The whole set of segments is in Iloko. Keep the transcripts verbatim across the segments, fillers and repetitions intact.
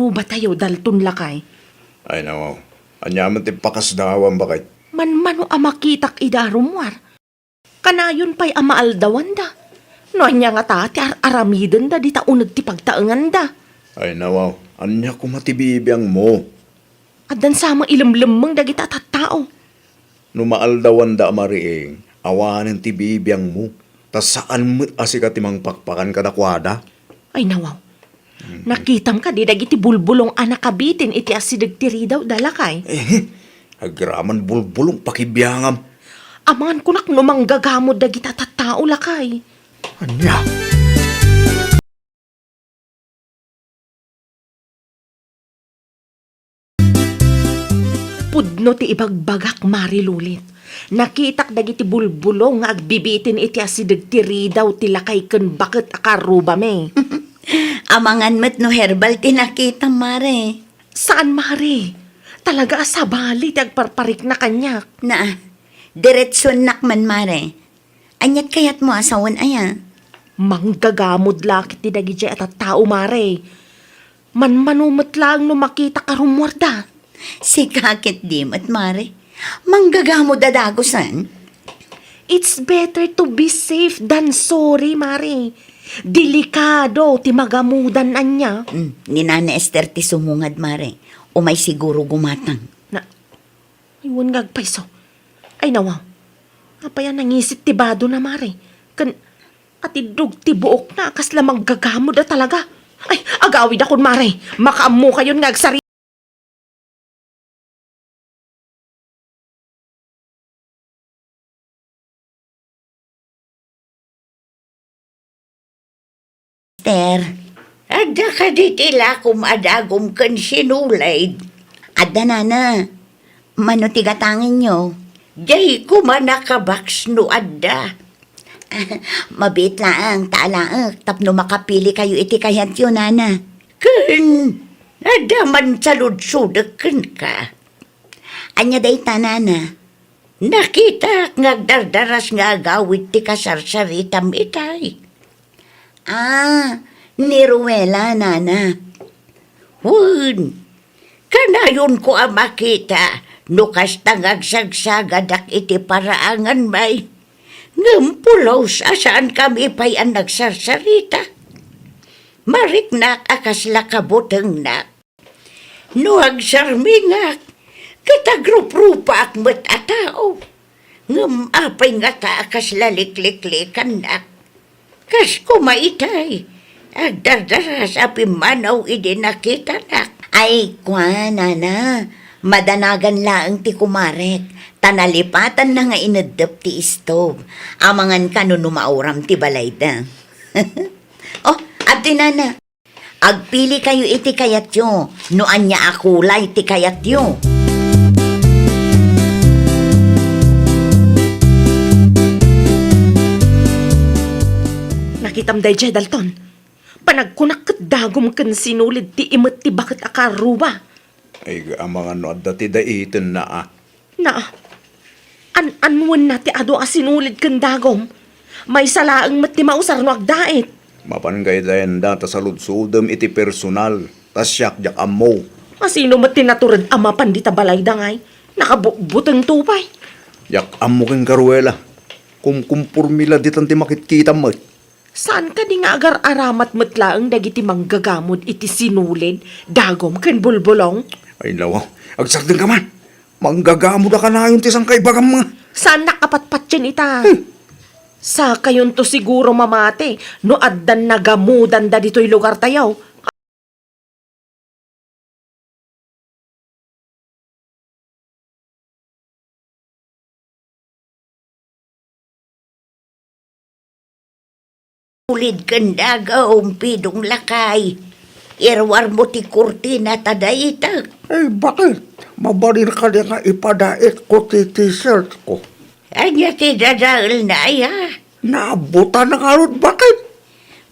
Rubatayo, Dalton, lakay. Ay, nawaw. Ania met ti pakasdawam, baket? Manmano a makitak ida a rummuar. Kanayon pay a maaldawanda. No ania ngata ti ar-aramidenda dita uneg ti pagtaenganda? Ay, nawaw. Ania koma ti bibiangmo? Addan sa met ilemlemmeng dagita a tattao. No maaldawanda a mariing, awanen ti bibiangmo, ta saan met a sika ti mangpakpakan kadakuada. Ay, nawaw. Mhm. Nakitam kadi dagiti bulbulong a nakabitin iti asideg ti ridawda, lakay? Eh, agraman bulbulong pakibiangam. Amangan kunak no manggagamod dagita a tattao, lakay. Ania? Pudno ti ibagbagak, Mare Lulit. Nakitak dagiti bulbulong nga agbibitin iti asideg ti ridaw ti lakay ken baket a karrubami. Amangan met no herbal ti nakitam, Mare. Saan, Mare. Talaga a sabali ti agparparikna kaniak. Naa, diretsuennak man, Mare. Aniat kayatmo a sawen aya? Manggagamod la ketdi dagidiay a tattao, Mare. Manmano met laeng no makitak a rummuarda. Sika ketdi met, Mare. Manggagamod a dagusen. It's better to be safe than sorry, Mare. Delikado ti magamudan ania. Hmm, ni Nana Ester ti sumungad, Mare. Umay siguro gumatang. Na, Ay, wen nga agpayso. Ay, nawaw. Apay a nangisit ti badona, Mare? Ken atiddog ti buokna a kasla manggagamod a talaga. Ay, agawidakon, Mare. Makaammokayon nga agsari- Ter. Adda kadi ti lakom a dagom ken sinulid? Adda, Nana. Mano ti gatangenyo? Diay koma nakabaks no adda. Mabiit laeng ta alaek tapno makapilikayo iti kayatyo, Nana. Ken adda man saludsodek kenka. Ania dayta, Nana? Nakitak nga agdardaras nga agawid ti kasarsaritam itay. Ah, ni Ruela, Nana. Wen, kanayonko a makita no kasta nga agsagsagadak iti paraangan, may. Ngem pulos a saankami pay a nagsarsarita. Mariknak a kasla kabutengnak. No agsarmingak, ket agruprupaak met a tao. Ngem apay ngata a kasla likliklikannak? Kas koma itay, agdardaras a pimmanaw idi nakitanak. Ay, kua, Nana, madanagan laeng ti kumarek, ta nalipatanna nga ineddep ti istove. Amangan kano no mauram ti balayda. Oh, adtoy, Nana. Agpilikayo iti kayatyo no ania a kulay ti kayatyo. Nakitam daydiay, Dalton. Panagkunak ket dagom ken sinulid ti imet ti baket a karruba. Ay, amangan no adda ti daitenna a. Na, an-anwenna ti adu a sinulid ken dagom. Maysa laeng met ti mausar no agdait. Mapan kaydayanda ta saludsodem iti personal, ta siak diak ammo. Asino met ti natured a mapan dita balayda ngay? Nakabukbutengto pay. Diak ammo ken Caruela. Kumkumpormi la ditan ti makitkitam met. Saan kadi nga agar-aramat met laeng dagiti manggagamod iti sinulid, dagom, ken bulbulong? Ay, nawaw. Agsardengka man. Manggagamod a kanayon ti sangkaibagam nga. Saannak a patpatien ita. Hmm. Sakayonto siguro mamati no addan nagamodanda ditoy lugartayo. Ulid ken dagom, Pidong lakay. Iruarmo ti kurtina ta daitek. Ay, baket? Mabalin kadi nga ipadaitko ti t-shirtko? Ania ti dadaelna aya? Naabutan na ngarud, baket?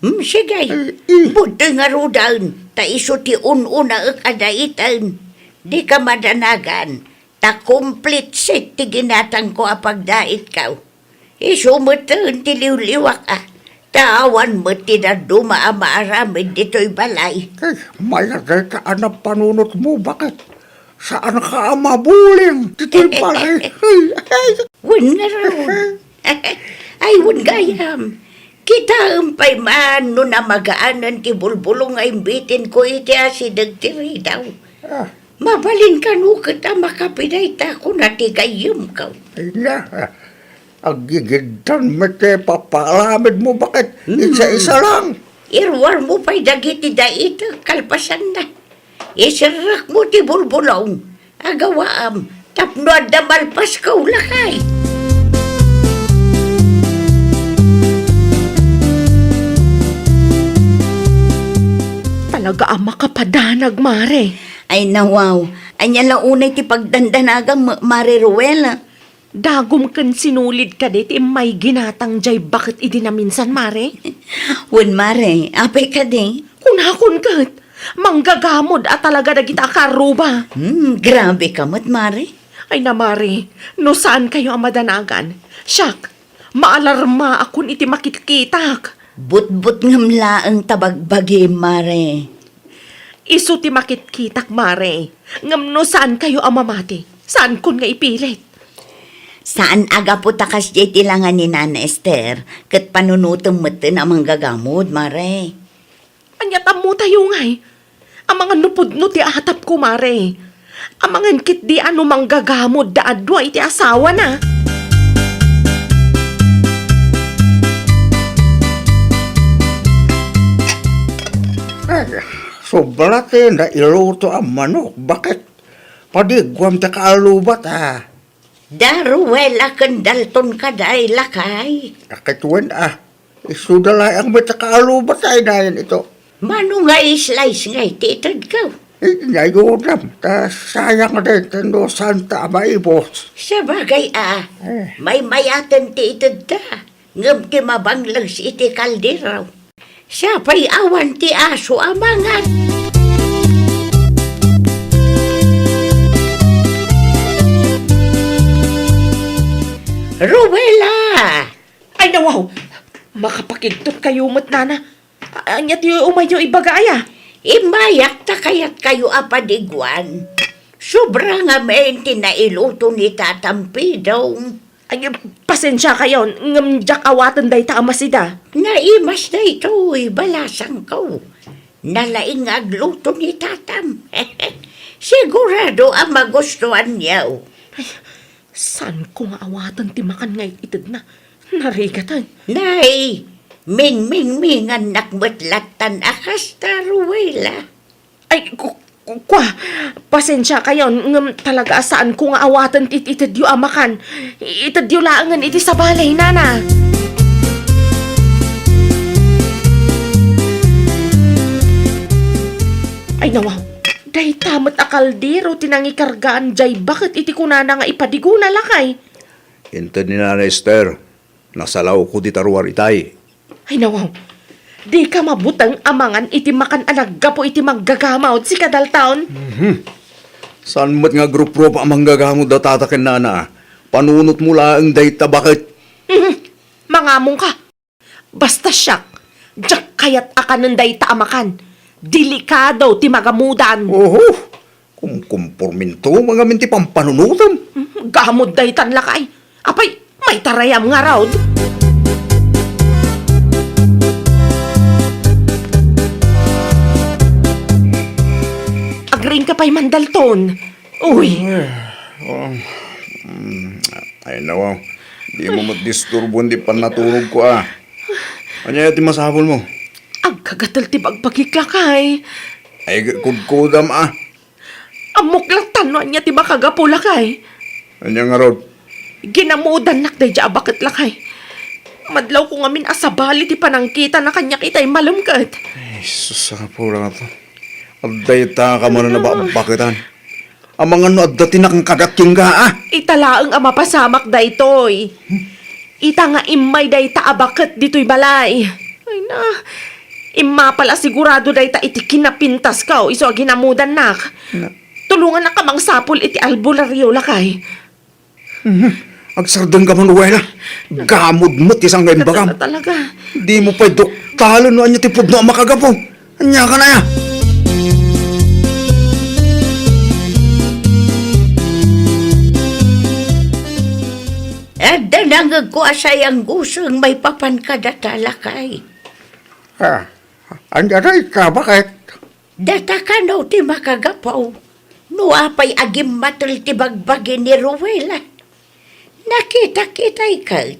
Hmm, sige. Ay, eh. Budtoy ngarudaen, ta isu ti un-unaek a daiten. Dika madanagan, ta complete set ti ginatangko a pagdaitko. Isu metten ti liwliwak, a, ta Awan met ti dadduma a maaramid ditoy balay. Ay, mayat dayta a napanunotmo, baket? Saanka a mabuling ditoy balay? Ay, ay. Wen ngarud. Ay, wen gayam. Kitaem pay man no namagaanen ti bulbulong nga imbitenko iti asideg ti ridaw. Ah. Mabalin kano ket a makapi dayta kuna ti gayyemko. Ay na, aggigiddan met ti papaaramidmo, baket? Hmm. Isa-isa lang. Iruarmo pay dagiti daitek kalpasanna. Iserrekmo ti bulbulong. Agawaam, tapno adda malpasko, lakay. Talaga a makapadanag, Mare. Ay, nawaw. Ania la unay ti pagdandanagam, Mare Ruela? Dagum ken sinulid kadi ti immay ginatang jay baket idi naminsan, Mare? Wen, Mare. Apay kadi? Kunakon ket, manggagamod a talaga dagita a karuba. Hmm, grabe ka met, Mare. Ay na, Mare, no saan kayo a madanagan, siak, maalarma akon iti makitkitak. Butbut ngem laeng ta bagbagi, Mare. Isu ti makitkitak, Mare. Ngem no saan kayo a mamati, saankon nga ipilit. Saan a gapu ta kasdiay ti langa ni Nana Ester, ket panunotem metten a manggagamod, Mare. Ania tammo tayo ngay? Amangan no pudno ti atapko, Mare. Amangan ketdi a no manggagamod da a dua iti asawana. Ay, sobra ti nailuto a manok. Baket? Padiguam ti kaalubat, a. Da Ruela ken Dalton kadi, lakay. Ket wen, a. Isuda laeng met ti kaalubat, a, inayon ito. Mano nga slice nga iti itedko? Eh, nayonam, ta sayang dayta no santa a maibos. Sabagay, a. Eh. Maymayaten ti itedta. Ngem ti mabangles iti kaldero, siapay awan ti aso a mangan. Ruela! Ay, nawaw! Makapakigtot kayo met, nana. A-, ania ti umayyo ibaga, aya? Immayak ta kayatkayo a padiguan. Sobra ngamin ti nailuto ni Tatang Pidong. Ay, pasensia kayon, ngem diak awaten dayta a masida. Naimas daytoy, balasangko. Nalaing nga agluto ni Tatam. Sigurado a magustuanyo. Ay, saanko nga awaten ti makan nga it-itedna. Narigaten. Nay, mingmingmingannak met lattan a kasta, Ruela. Ay, ku-, ku-, kua, pasensia kayon, ngem talaga a saanko nga awaten ti itedyo a makan. Itedyo laengen iti sabali, nana. Ay, nawaw, dayta met a kaldero ti nangikargaan jay baket iti kunana nga ipadigona, lakay. Inted ni Nana Ester, nasalawko dita ruar itay. Ay, nawaw. Dika mabuteng a mangan iti makan a naggapu iti manggagamod, sika, Dalton. Mhm. Saan met nga agruprup a manggagamod da tata ken nana? Panunotmo laeng dayta baket. Mhm. Mangamongka. Basta siak, diak kayat a kanen dayta a makan. Delikado ti magamudan. Oho. Kumkumporminto ngamin ti pampanunotem. Hmm, gamod daytan, lakay. Apay, maitarayam ngarud. Agriingka pay man, Dalton. Uy. Ay, um, mm, ay, nawaw. Di mo met disturbuan ti pannaturogko, a. Ania ti masapulmo? Agkagatel ti bagbagik, lakay. Ay, kudkudam, a. Ammok lattan no ania ti makagapu, lakay. Ania ngarud? Ginamudannak daydiay a baket, lakay. Madlawko ngamin a sabali ti panangkitana kaniak itay malem ket. Ay, sus, apurata. Adda ita ka manen a ba-, baketan. Amangan no adda ti nangkadak kenka, a? Ita laeng a mapasamak daytoy. Ita nga immay dayta a baket ditoy balay. Ay na, immapal a sigurado dayta iti kinapintasko isu a ginamudannak. Na- Tulongannak a mangsapul iti albularyo, lakay. Mhm. Agsardengka man, Ruela. Gamod met ti saan nga imbagam. Talaga. Dimo pay duktalen no ania ti pudno a makagapu. Ania ka na ya? Adda nangegko a sayang guseng maipapan kadata, lakay. Ah, ania dayta, baket? Data kano ti makagapu no apay a gimmatel ti bagbagi ni Ruela. Nakita-kitay ket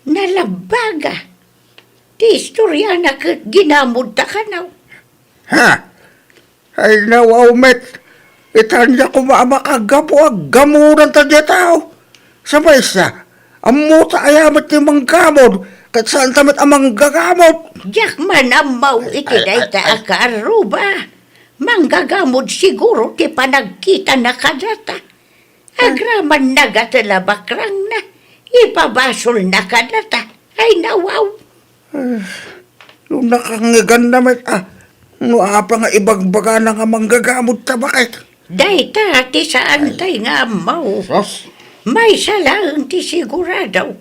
nalabbaga ti istoriana ket ginamodta kano. Ha? Ay, nawaw met. Ita ania koma a makagapu a gamudan ta diay tao? Sa maysa, ammota aya met ti manggamod, ket saanta met a manggagamod. Diak man ammo iti dayta a kaarruba. Manggagamod siguro ti panagkitana kadata. Agraman nagatel a bakrangna, ipabasolna kadata. Ay, nawaw. Ah, no nakangeganna met a, no apa nga ibagbagana nga manggagamod ta, baket? Dayta ti saantay nga ammo. Sus. Maysa laeng ti sigurado.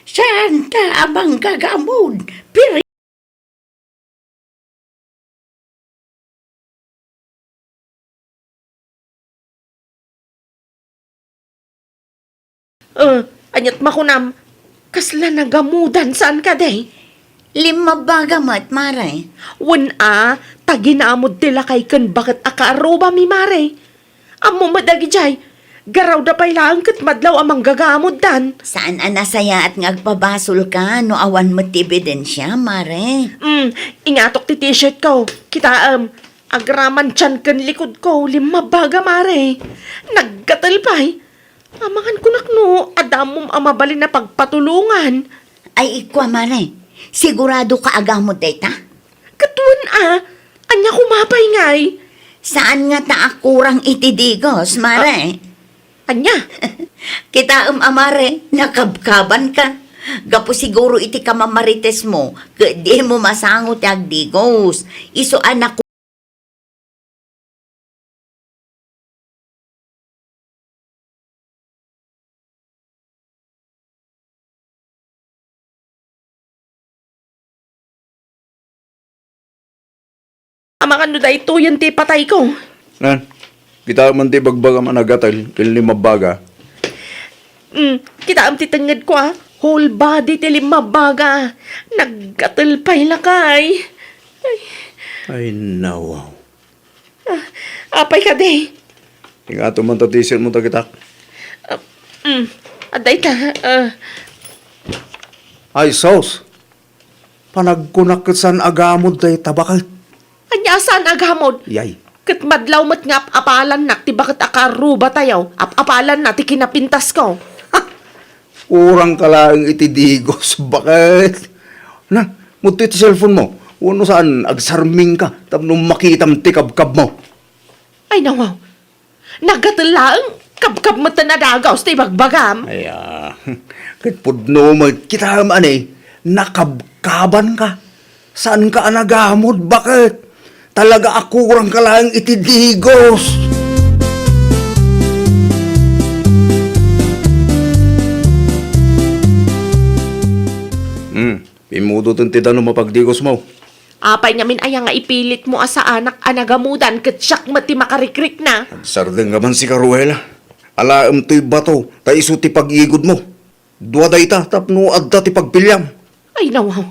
Saanta a manggagamod. Pir- Eh, aniat makunam? Kasla nagamudan saan kadi? Limmabbaga met, mare. Wen a, ta ginamod ti lakay ken baket a kaarrubami, mare. Ammo met dagidiay, garawda pay laeng ket madlaw a manggagamoddan. Saan a nasayaat nga agpabasolka no awan met ti ebidensia, mare. Mm, ingatok ti t-shirt ko. Kitaem, agraman tian ken likod ko, limmabbaga, mare. Naggatel pay. Amangan kunak no adda ammom a mabalin a pagpatulongan. Ay, ikua, mare, sigurado ka agamod dayta? Ket wen a, ania koma pay ngay? Saan ngata a kurang iti digos, mare? Ah, ania? Kitaem a, mare, nakabkabanka. Gapu siguro iti kamamaritesmo, ket dimo masango ti agdigos. Isu a naku- Amangan no daytoyen ti ipatayko. Nan, kitaem man ti ibagbagam a nagatel ken limmabbaga. Mm, kitaem ti tengngedko a. Whole body ti limmabbaga. Naggatel pay lakay. Ay. Ay, nawaw. Ah, apay kadi? Ingato man ta t-shirtmo ta kitak. Ah, mm, adda ita, ah. Ay, sus! Panagkunak ket saan agamod dayta, baket. Ania a saan agamod? Yay. Ket madlaw met nga ap-apalannak ti baket a kaarrubatayo, ap-apalanna ti kinapintasko. Kurangka laeng iti digos, baket. Na, mudto iti cellphone mo. Wenno saan, agsarmingka tapno makitam ti kabkabmo. Ay, nawaw. Naggatel laeng, kabkab met ti nadagos ti ibagbagam. Ay, ah, ket pudno met kitaem a ne, nakabkabanka. Saanka a nagamod, baket? Talaga a kurangka laeng iti digos. Hmm, pimmudoten ti danum a pagdigosmo. Apay ngamin aya nga ipilitmo a saanak a nagamudan ket siak met ti makarikrikna? Agsardengka man sika, Ruela. Alaem toy bato, ta isu ti pag-igudmo. Dua dayta tapno adda ti pagpiliam. Ay, nawaw.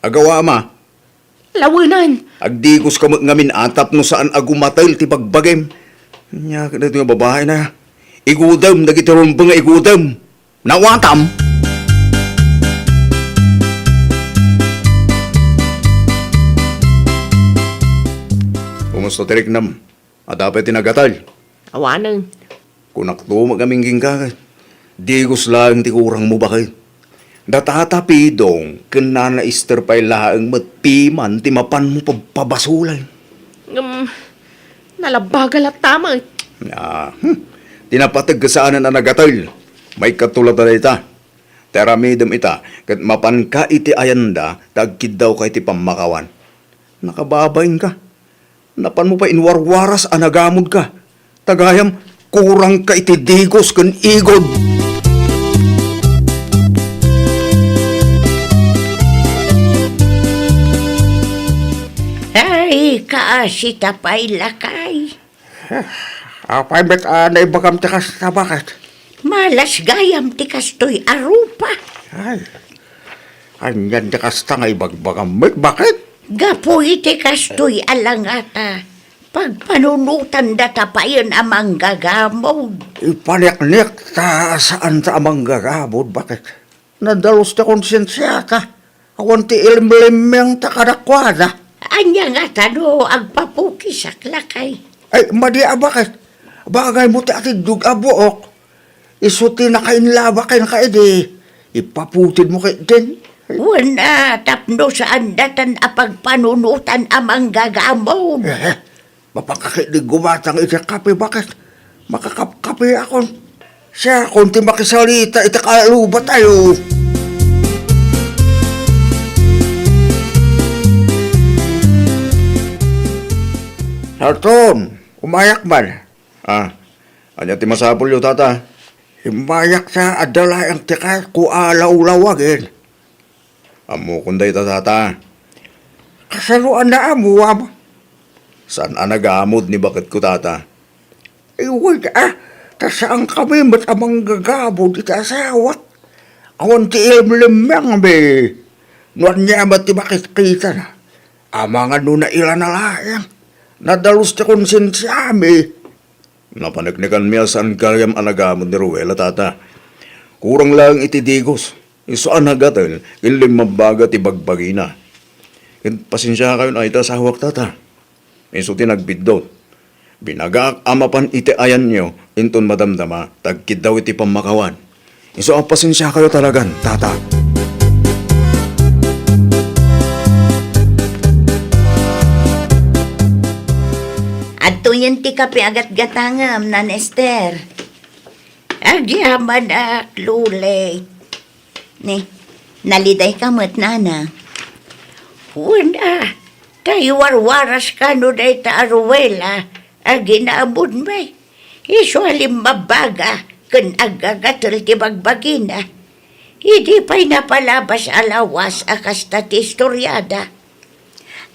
Agawam a. Lawenen. Agdigoska met ngamin a tapno saan a gumatel ti bagbagim. Ania ket daytoy nga babaina? Igudem dagiti rumbeng nga igudem. Nawatam. Kumusta ti riknam? Adda pay ti nagatel? Awanen. Kunakto met ngamin kenka, digos laeng ti kurangmo, baket. Da Tata Pidong ken Nana Ester pay laeng met piman ti mapanmo pabpabasolen. Ngem, nalabbaga latta met. Ah, hmm. Ti napateg ket saanen a nagatel. Maikkato latta dayta. Ti aramidem ita, ket mapanka iti ayanda ta agkiddawka iti pammakawan. Nakababainka. Napanmo pay inwarwaras a nagamodka. Ta gayam, kurangka iti digos ken igud. Kaasita pay, lakay. Apay met a naibagam ti kasta, baket? Malas gayam ti kastoy a rupa. Ay, anian ti kasta nga ibagbagam met, baket? Gapu iti kastoy a langata, pagpanunotan data payen a manggagamod. Ipaniknik ta saan ta a manggagamod, baket? Nadalus ti konsensiata. Awan ti ilimlimmeng ta kadakuada. Ania ngata no agpapukisak, lakay? Ay, madi a, baket? Bagaymo ti atiddog a buok. Isu ti nakainlaba kenka idi ipaputidmo ketdin. Wen a, tapno saan datan a pagpanunotan a manggagamon. Eh, Mapakakit di gumatang iti kape, baket? Makakapkape akon. Siakon ti makisalita iti kalubatayo. Dalton, umayak man. Ah, ania ti masapulyo, tata? Immayak ta adda laeng ti kayatko a lawlawagen. Ammokon dayta, tata. Kasano a naamuam? Saan a nagamod ni baketko, tata. Ay, wen a, ta saankami met a manggagamod iti asawak. Awan ti ilimlimmengmi. No ania met ti makitkitana, amangan no nailana laeng. Nadalus ti konsensiami. Napaneknekanmi a saan gayam a nagamod ni Ruela, tata. Kurang laeng iti digos. Isu a nagatel ken limmabbaga ti bagbagina. Ket pasensiakayon a ita asawak, tata. Isu ti nagbiddut. Binagaak a mapan iti ayanyo inton madamdama ta agkiddaw iti pammakawan. Isu a pasensiakayo talagan, tata. Adtoyen ti kape a gatgatangam, Nana Ester. Agyamanak, Lulay. Ni, nalidayka met, Nana. Wen a, ta iwarwaras kano dayta a Ruela a ginamodmi. Isu a limmabbaga ken aggagatel ti bagbagina. Idi pay napalabas a lawas a kasta ti istoriada.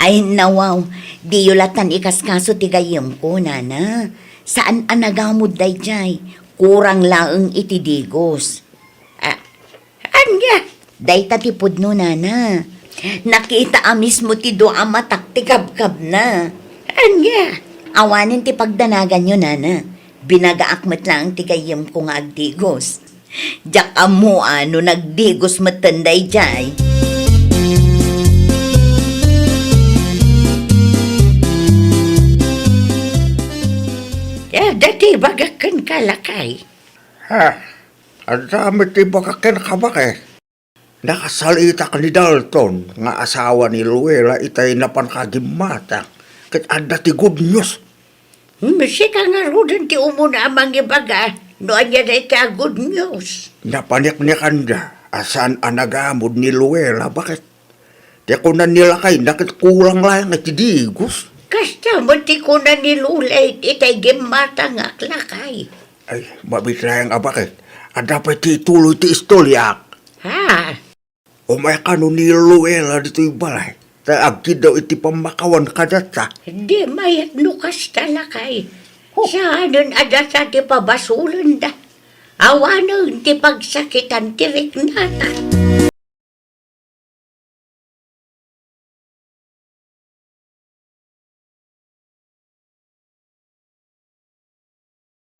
Ay, nawaw, diyo latan ikaskaso ti gayyemko, Nana. Saan a nagamod daydiay. Kurang laeng iti digos. A-, ania? Dayta ti pudno, Nana. Nakita a mismo ti dua a matak ti kabkabna. Ania? Awanen ti pagdanaganyo, Nana. Binagaak met laeng ti gayyemko nga agdigos. Diak ammo a no nagdigos metten daydiay. Adda ti ibagak kenka, lakay. Ha? Adda met ti ibagak kenka, baket? Nakasalitak ni Dalton nga asawa ni Luella itay napan kagimmatang, ket adda ti good news. Hmm, sika ngaruden ti umuna a mangibaga no ania dayta a good news. Napaniknikanda a saan a nagamod ni Luella, baket? Ti kuna ni lakayna ket kulang laeng iti digos. Kasta met ti kuna ni Lulay itay gimmatangak, lakay. Ay, mabiit laeng a baket. Adda pay ti ituloy ti istoriak. Ha? Umay kano ni Luella ditoy balay, ta agkiddaw iti pammakawan kadata. Di mayat no kasta, lakay. Huh. Saanen a data ti pabasolenda. Awanen ti pagsakitan ti riknana.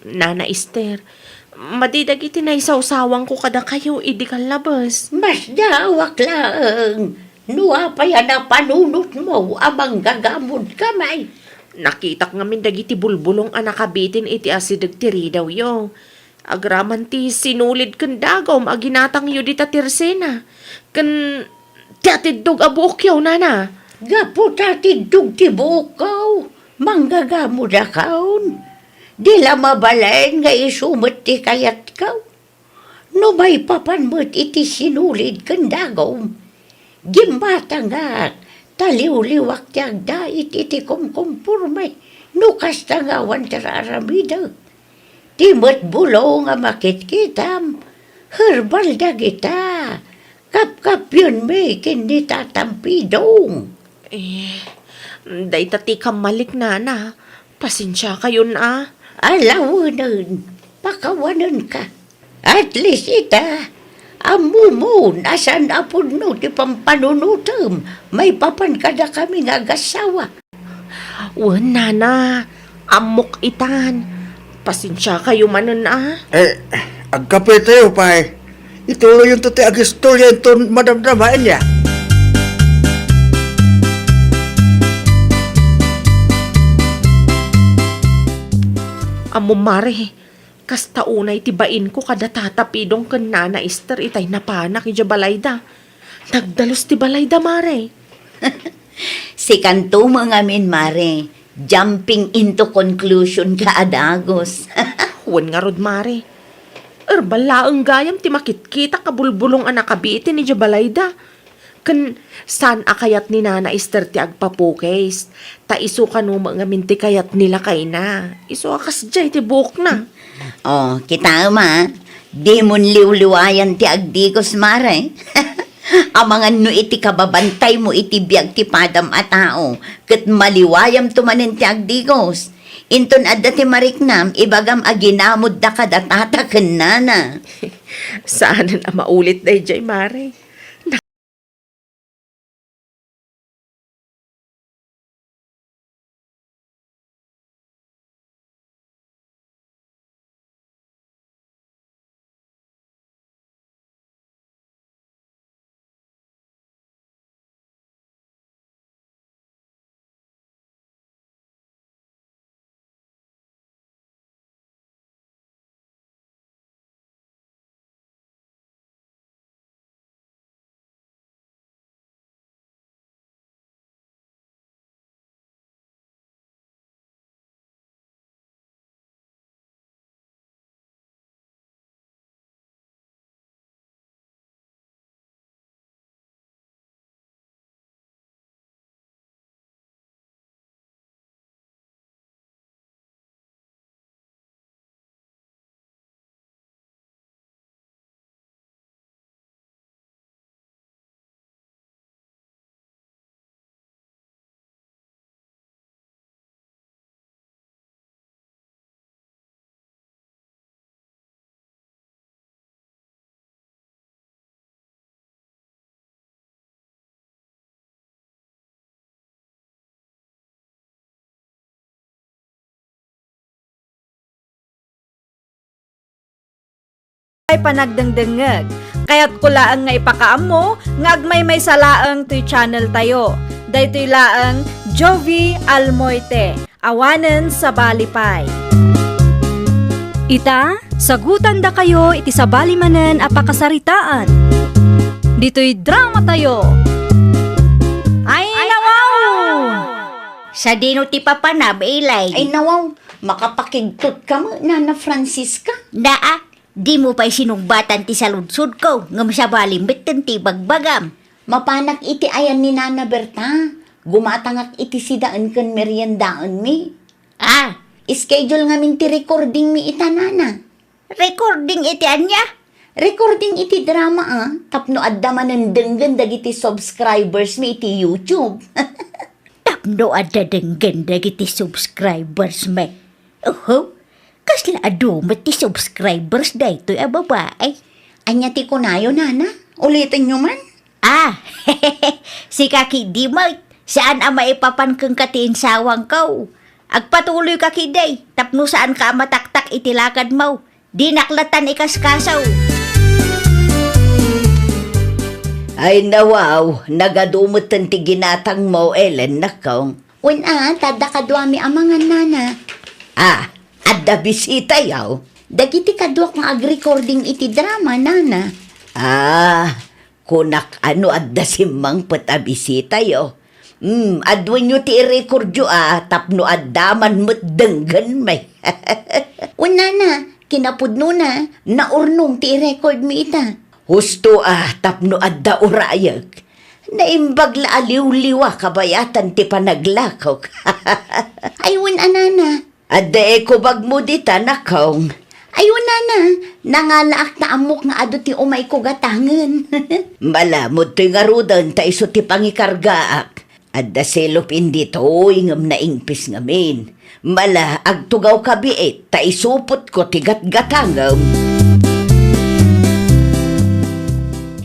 Nana Ester, madi dagiti naisawsawangko kadakayo idi kallabes. Masdaawak laeng no apay a napanunotmo a manggagamodka, may. Nakitak ngamin dagiti bulbulong a nakabitin iti asideg ti ridawyo. Agraman ti sinulid ken dagum a ginatangyo dita tirsena, ken ti atiddog a buokyo, nana. Gapu ta atiddog ti buokko, manggagamodakon. Di la mabalin nga isu met ti kayatko. No maipapan met iti sinulid ken dagum, gimmatangak, ta liwliwak ti agdait iti kumkumporme no kasta nga awan ti ar-aramidek. Ti met bulong a makitkitam, herbal dagita. Kapkapionmi ken ni Tatam Pidong. Eh, Dayta ti kammalik, nana. Pasensiakayon a. Alawenen, pakawanenka. At least ita, ammom a saan a pudno ti pampanunotem maipapan kadakami nga agassawa. Wen, nana, ammok itan. Pasensiakayo manen a. Eh, agkapetayo pay. Ituloyonto ti agistorya inton madamdama, ania? Ammom, mare, kasta unay ti bainko kada Tata Pidong ken Nana Ester itay napanak idiay balayda. Nagdalus ti balayda, mare. Sikanto met ngamin, mare. Jumping into conclusion ka a dagus. Wen ngarud, mare. Erbal laeng gayam ti makitkitak a bulbulong a nakabiit idiay balayda. Ken saan a kayat ni Nana Ester ti agpapukis. Ta isu kano met ngamin ti kayat ni lakayna. Isu a kasdiay ti buokna. Oh, kitaem a, dimon liwliwayan ti agdigus, mare. Amangan no iti kababantaymo iti biag ti padam a tao, ket maliwayamto manen ti agdigus. Inton adda ti mariknam, ibagam a ginamodda kada tata ken nana. Saanen a maulit daydiay, mare. Ay panagdengdengngeg. Kayatko laeng nga ipakaammo nga agmaymaysa laeng toy channel tayo. Daytoy laeng Jovi Almoite. Awanen sabali pay. Ita, sagutandakayo iti sabali manen a pakasaritaan. Ditoy drama tayo. Ay, nawaw! Sadino ti papanam, Ilay? Ay, nawaw, makapakigtot ka met, Nana Francisca. Naa, dimo pay sinungbatan ti saludsodko, ngem sabali metten ti ibagbagam. Mapanak iti ayan ni Nana Berta. Gumatangak iti sidaen ken meriendaenmi. Ah, schedule ngamin ti recordingmi ita, Nana. Recording iti ania? Recording iti drama, a, tapno adda manen denggen dagiti subscribers mi iti YouTube. Tapno adda denggen dagiti subscribers mi. Oho, kasla adu met ti subscribers daytoy a babai? Ania ti kunayo, nana? Ulitenyo man. Ah, sika ketdi met, saan a maipapan kenka ti insawangko. Agpatuloyka ketdi, tapno saanka a mataktak iti lakadmo. Dinak lattan ikaskaso. Ay, nawaw, nagadu metten ti ginatangmo, Ellen, nakong. Wen a, ta adda kaduami a mangan, nana. Ah, adda bisitayo? Dagiti kaduak nga agrecording iti drama, nana. Ah, kunak a no adda simmangpet a bisitayo. Hmm, aduenyo ti irecordyo a tapno adda man met denggenmi. Wen, nana, kinapudnona, naurnong ti irecordmi ita. Husto a tapno adda urayek. Naimbag la a liwliwa kabayatan ti panaglakok. Ay, wen a, nana. Adda ekobagmo dita, nakong. Ay, wen, nana. Nangalaak ta ammok nga adu ti umayko gatangen. Malamud toy ngaruden ta isu ti pangikargaak. Adda cellophane ditoy ngem naingpis ngamin. Mala, agtugawka biit, ta isupotko ti gatgatangem.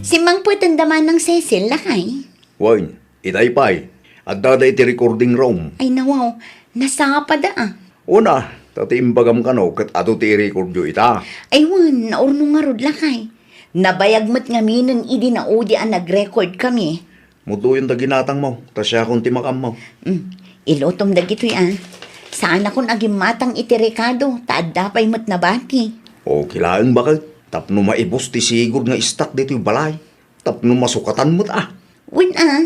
Simmangpeten da manang Cecil, lakay? Wen, itay pay. Addada iti recording room. Ay, nawaw. Nasapada, a. Una, ta ti imbagam kano, ket adu ti i-recordyo ita. Ay, wen, naurno ngarud, lakay. Nabayag met ngaminen idi naudi a nag-record kami. Mudoyen da ginatangmo, ta siakon ti makammo. Mm. Ilutom dagitoy, a. Saanakon a gimmatang iti rekado, ta adda pay met nabati. Okay laeng, baket. Tapno maibus ti sigud nga istak ditoy balay. Tapno masukatan met, a. Wen, a.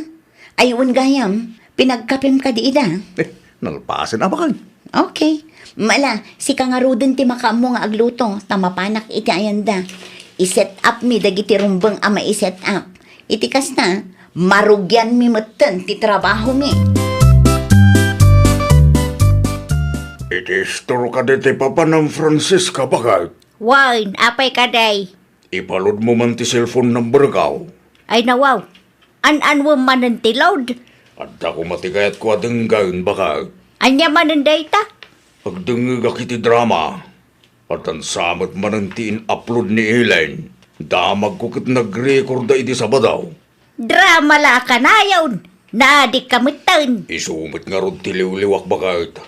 Ay, wen gayam, pinagkapem kadi ida? Eh, nalpasen a, baket. Okay. Mala, sika ngaruden ti makaammo nga agluto, ta mapanak iti ayanda. I-set up mi dagiti rumbeng a mai-set up. Iti kasta, marugianmi metten ti trabahomi. Iti istor kadi ti papanam, Francisca, baket? Wen, apay kadi? Ipalodmo man ti cellphone number ko. Ay, nawaw. An-anwem manen ti load? Adda koma ti kayatko a denggen, baket. Ania manen dayta? Agdengngegak iti drama. Addan sa met manen ti in-upload ni Ellen. Damagko ket nag-record da iti Sabado. Drama la a kanayon. Naadikka metten. Isu met ngarud ti liwliwak, baket.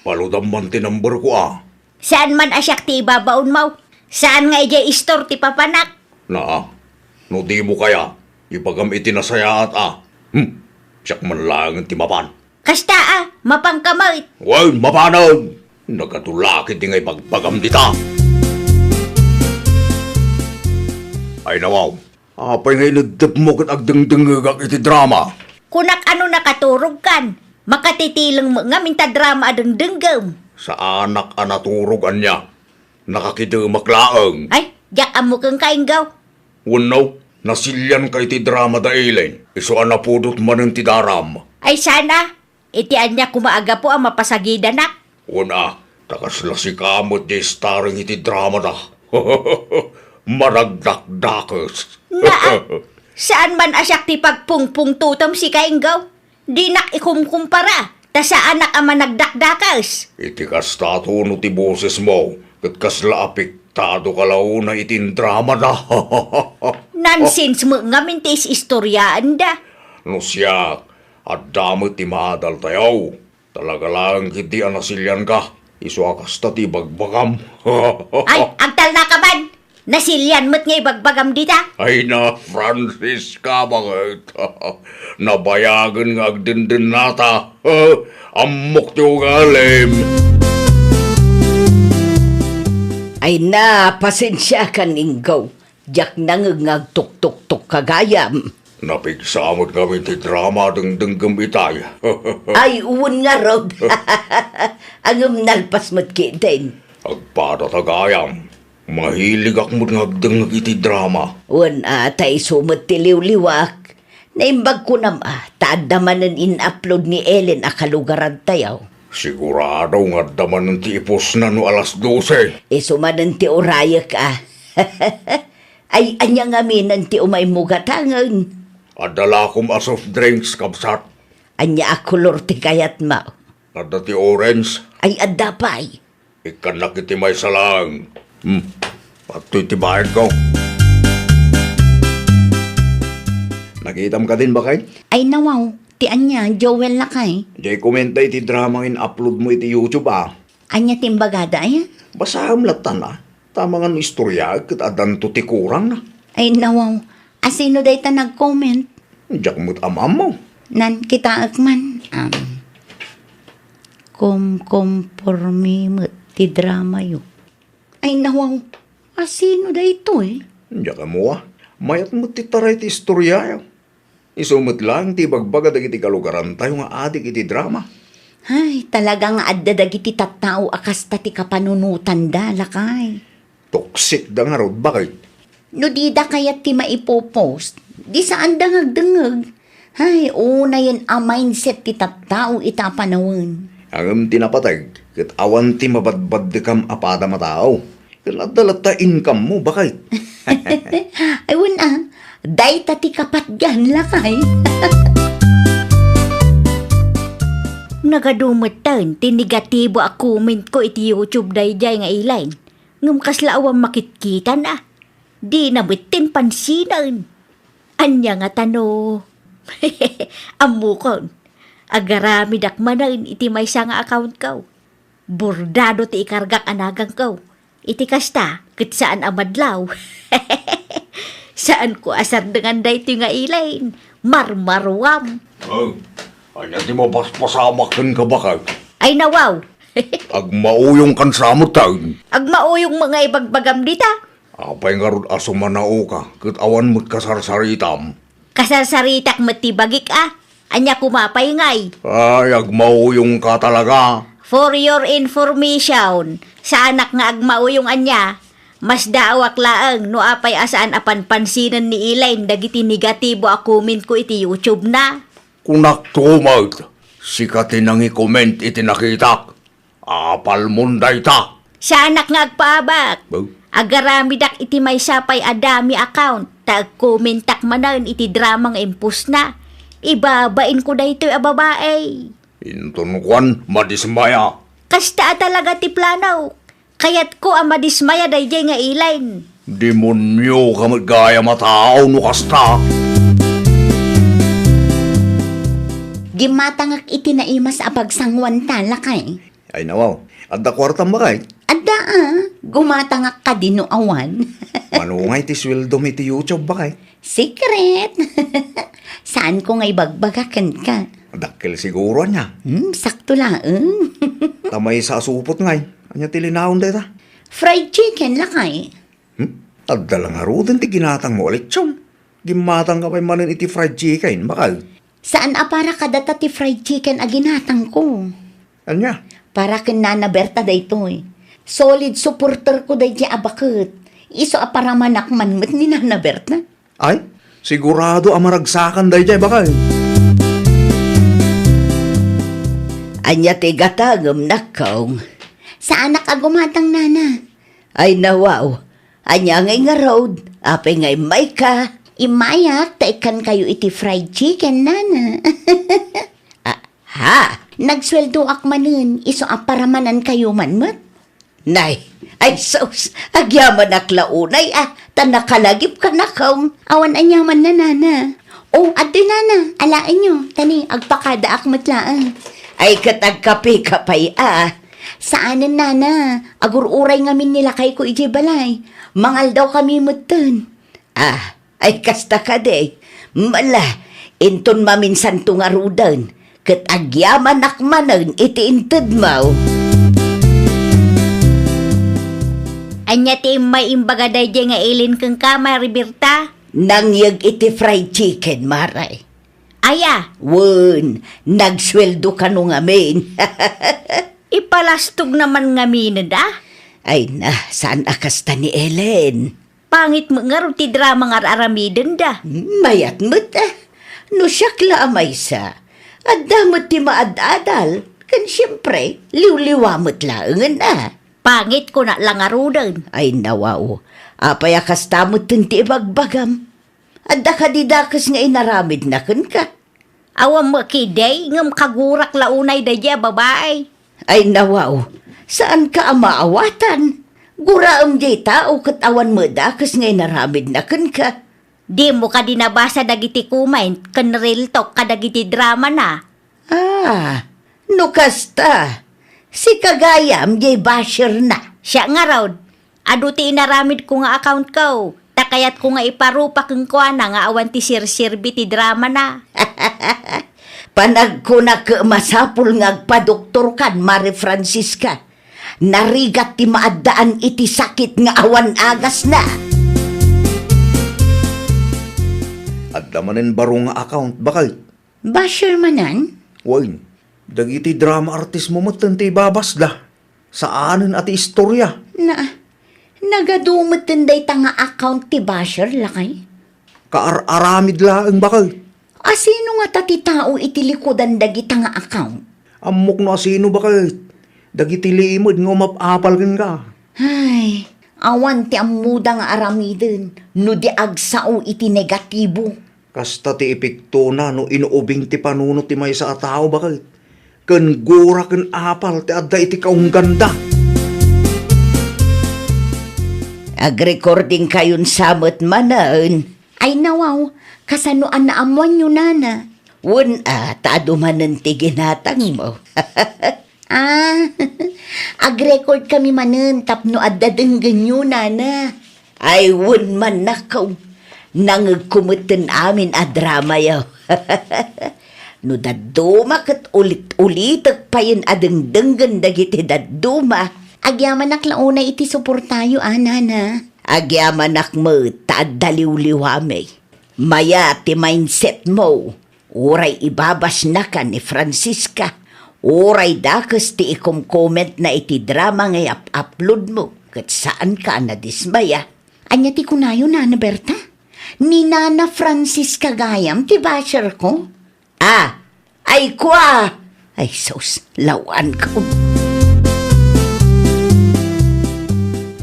Palodam man ti number ko, a. Saan man a siak ti ibabaonmo? Saan nga idiay istor ti papanak? Naa, no dimo kaya, ibagam iti nasayaat, a. Hmm, siak man laengen ti mapan. Kasta, a, mapanka met. Wen, mapanen! Nagadu la ketdi nga ibagbagam dita. Ay, nawaw. Apay nga ineddepmo ket agdengdengngegak iti drama? Kunak a no nakaturogkan, makatitileng met ngamin ta drama a dengdenggem. Saanak a naturog ania. Nakakidemak laeng. Ay, diak ammo kenka, Inggaw. Wenno, nasilianka iti drama da Ellen. Isu a napudot manen ti daram. Ay, saan a. Iti ania koma a gapu a mapasagidanak? Wen a, ta kasla sika met ti starring iti dramada. Managdakdakes. Naa, saan man a siak ti pagpungpungtotem, sika, Inggaw? Dinak ikumkumpara, ta saanak a managdakdakes. Iti kasta, tono ti bosesmo, ket kasla apektado ka la unay iti dramada. Nonsense met ngamin ti is-istoriaenda. No siak, adda met ti maadaltayo. Talaga laeng ketdi a nasilianka. Isu a kasta ti ibagbagam. Ay, agtalnaka man! Nasilian met nga ibagbagam dita? Ay na, Francisca, baket. Nabayagen nga agdendennata. Ammok ti ugalim. Ay na, pasensiakan, Inggaw. Diak nangngeg nga agtuktoktok ka gayam. Napigsa met ngamin ti drama a dengdenggem itay. Ay, wen ngarud. Ngem nalpas met ketdin. Agpada ta gayam. Mahiligak met nga agdengngeg iti drama. Wen a, ta isu met ti liwliwak. Naimbag kunam a, ta adda manen in-upload ni Ellen a kalugarantayo. Sigurado nga adda manen ti ipusna no alas dose. Isu manen ti urayek a. Ay, ania ngamin ti umaymo gatangen? Adda lakom a soft drinks, kabsat. Ania a kolor ti kayatmo? Adda ti orange. Ay, adda pay. Ikkannak iti maysa laeng. Hmm. Adtoy ti bayadko. Nakitam kadin, baket? Ay, nawaw. Ti ania, Joel, lakay? Diay komenta iti drama nga in-upload mo iti YouTube, a. Ania ti imbagada, aya? Basaem latta, a. Ta amangan no istoryaek ket addanto ti kurangna. Ay, nawaw. Asino dayta nag-comment? Diak met am-ammo. Nan, kitaek man. Am, kumkompormi met ti dramayo. Ay, nawaw. Asino daytoy? Diak ammo, a. Mayat met ti taray ti istoryayo. Isu met laeng ti ibagbaga dagiti kalugarantayo nga adik iti drama. Ay, talaga nga adda dagiti tattao a kasta ti kapanunotanda, lakay. Toksikda ngarud, baket. No dida kayat ti maipopost, di saanda nga agdengngeg. Ay, unayen a mindset ti tattao ita a panawen. Ngem ti napateg, ket awan ti mabadbaddekam a padam a tao. Ken adda latta income mo, baket. Ay, wen a, dayta ti kapatgan, lakay. Nagadu metten ti negatibo a comment ko iti YouTube daydiay nga Elaine. Ngem kasla awan makitkitan a. Dina metten pansinen. Ania ngata no? Ammokon. Agaramidak manen iti maysa nga account ko. Bordado ti ikargak a naganko. Iti kasta, ket saan a madlaw. Saanko a sardengan daytoy nga Elaine. Marmaruam. Oh, ania ti mapaspasamak kenka, baket? Ay, nawaw. Agmauyongkan sa metten. Agmauyong met nga ibagbagam dita. Apay ngarud a sumanaoka ket awan met kasarsaritam? Kasarsaritak met ti bagik a. Ania koma pay ngay? Ay, agmauyongka talaga. For your information, saanak nga agmauyong ania. Masdaawak laeng no apay a saan a panpansinen ni Elaine dagiti negatibo a comment ko iti YouTube na. Kunakto met, sika ti nangikoment iti nakitak. Apalmon dayta. Saanak nga agpaabak. Bo? Agaramidak iti maysa pay a dummy account, ta agkomentak manen iti drama nga impostna. Ibabainko daytoy a babai. Inton kuan, madismaya. Kasta a talaga ti plano. Kayatko a madismaya daydiay nga Elaine. Demonioka met gayam a tao no kasta. Gimmatangak iti naimas a pagsanguanta, lakay. Ay, nawaw. Adda kuartam, baket? Adda, a. Gumatangak kadi no awan. Mano ngay ti sueldom iti YouTube, baket? Secret. Saanko nga ibagbaga kenka. Dakkel siguro, ania? Hmm, sakto laeng. Ta maysa a supot ngay. Ania ti linaon dayta? Fried chicken, lakay. Hmm? Adda la ngaruden ti ginatangmo a lechon. Gimmatangka pay manen iti fried chicken, baket? Saan a para kadata ti fried chicken a ginatangko. Ania? Para ken Nana Berta daytoy. Solid supporterko daydiay a baket. Isu a paramanak man met ni Nana Berta. Ay, sigurado a maragsakan daydiay, baket. Ania ti gatangem, nakkaw? Saanak a gumatang, nana. Ay, nawaw. Ania ngay ngarud? Apay nga immayka? Immayak ta ikkankayo iti fried chicken, nana. Ah, ha? Nagsueldoak manen, isu a paramanankayo man met. Nay, ay sus, agyamanak la unay a, ta nakalagipka, nakkaw. Awan aniamanna, nana. O, adtoy, nana, alaenyo, tani, agpakadaak met laeng. Ay, ket agkapeka pay a. Saanen, nana, agur-uray ngamin ni lakayko idiay balay. Mangaldawkami metten. Ah, ay kasta kadi. Mala, inton maminsanto ngaruden, ket agyamanak manen iti intedmo. Ania ti immay imbaga daydiay nga Elaine kenka, Mari Berta? Nangyeg iti fried chicken, Mare. Aya? Wen, nagsueldo kano ngamin. Ipalastog naman ngamin, da? Ay na, saan a kasta ni Elaine? Pangit met ngarud ti drama nga ar-aramidenda. Mayat met, a. No siak la a maysa, adda met ti maad-adal, ken siempre, liwliwa met laengen a. Pangit, kuna la ngaruden. Ay, nawaw. Apay a kasta metten ti ibagbagam? Adda kadi dakes nga inaramidna kenka? Awan met kadi, ngem kagurak la unay daydiay a babai. Ay, nawaw, saanka a maawatan. Guraem diay tao ket awan met dakes nga inaramidna kenka. Dimo kadi nabasa dagiti comment ken reel talk kadagiti dramana? Ah, no kasta, sika gayam diay basherna. Siak ngarud, adu ti inaramidko nga accountko, ta kayatko nga iparupa kenkuana nga awan ti serserbi ti dramana. Panagkunak, masapul nga agpadoktorkan, Mari Francisca. Narigat ti maaddaan iti sakit nga awan agasna. Adda manen baro nga account, baket? Basher manen? Wen, dagiti drama artistmo metten ti ibabasda. Saanen a ti istorya. Na, nagadu metten dayta nga account ti basher, lakay? Kaar-aramid laeng, baket. Asino ngata ti tao iti likudan dagita nga account? Ammok no asino, baket. Dagiti limed nga umap-apal kenka. Ay, awan ti ammoda nga aramiden no di agsao iti negatibo. Kasta ti epektona no inuubing ti panunot ti maysa a tao, baket. ken gura ken apal ti adda iti kaungganda. Agrecording kayon sa met manen. Ay nawaw, kasano a naammoanyo, nana? Wen a, ta adu manen ti ginatangmo. Ah, agrecord kami manen tapno adda denggenyo, nana. Ay, wen man, nakaw. Nangegko metten amin a dramayo. No dadduma ket ulit-ulitek payen a dengdenggen dagiti dadduma. Agyamanak la unay iti suportayo, a, nana. Agyamanak met ta adda liwliwami. Mayat ti mindsetmo. Uray ibabasnaka ni Francisca, uray dakes ti ikomkomentna iti drama nga iyap-uploadmo, ket saanka a nadismaya. Ania ti kunayo, Nana Berta? Ni Nana Francisca gayam ti basherko? Ah, ay kua! Ay sus, lawanko.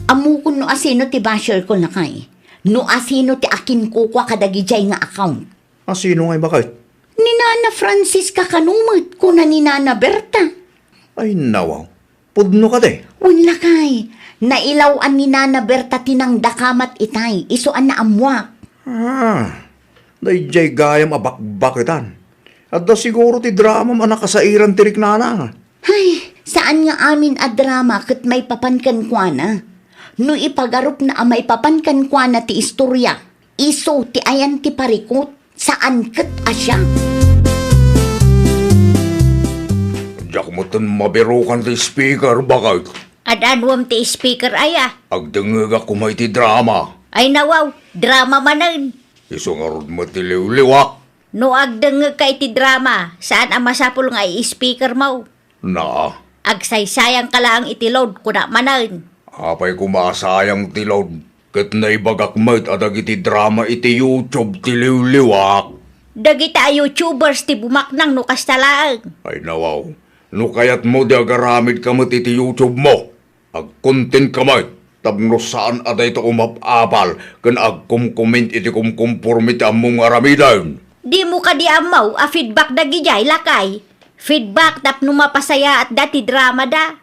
Ammokon no asino ti basherko, lakay. No asino ti akinkukua kadagidiay nga account. Asino ngay baket? Ni Nana Francisca kano met, kuna ni Nana Berta. Ay, nawaw. Pudno kadi? Wen, lakay. Nailaw-an ni Nana Berta ti nangdakamat itay, isu a naammuak. Ah, daydiay gayam a bakbaketan. Adda siguro ti dramam a nakasairan ti riknana. Hay, saan nga amin a drama ket maipapan kenkuana. No ipagarupna a maipapan kenkuana ti istoria, isu ti ayan ti parikut, saan ket a siak. Diak metten mabirukan ti speaker, baket. Ad-anuem ti speaker aya? Agdengngegak koma iti drama. Ay nawaw, drama manen. Isu ngarud met ti liwliwak. No agdengngegka iti drama, saan a masapul nga i-speakermo. Na. Agsaysayangka laeng iti load, kuna manen. Apay koma a sayang ti load, ket naibagak met a dagiti drama iti YouTube ti liwliwak. Dagita a YouTubers ti bumaknang no kasta laeng. Ay nawaw, no kayatmo di agaramidka met iti YouTubemo. Agcontent ka met, tapno saan a dayta umap-apal ken agkomcomment iti kumkomporme ti ammom nga aramiden. Dimo kadi ammo a feedback dagidiay, lakay? Feedback tapno mapasayaatda ti dramada.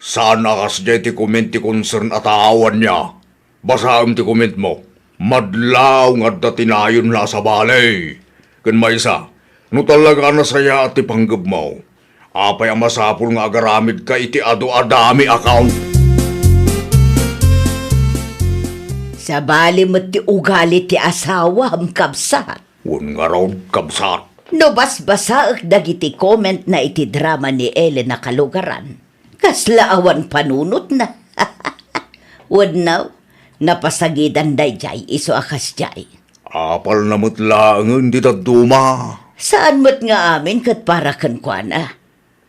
Saan a kasdiay ti comment ti concern a tao, ania? Basaem ti commentmo. Madlaw nga adda ti nayonna a sabali. Ken maysa, no talaga a nasayaat ti panggepmo, apay a masapul nga agaramidka iti adu a dami account? Sabali met ti ugali ti asawam, kabsat. Wen ngarud, kabsat. No basbasaek dagiti commentna iti drama ni Ellen a kalugaran, kasla awan panunotna. Wenno, napasagidan daydiay isu a kasdiay. Apalna met laengen ti dadduma. Saan met nga amin ket para kenkuana.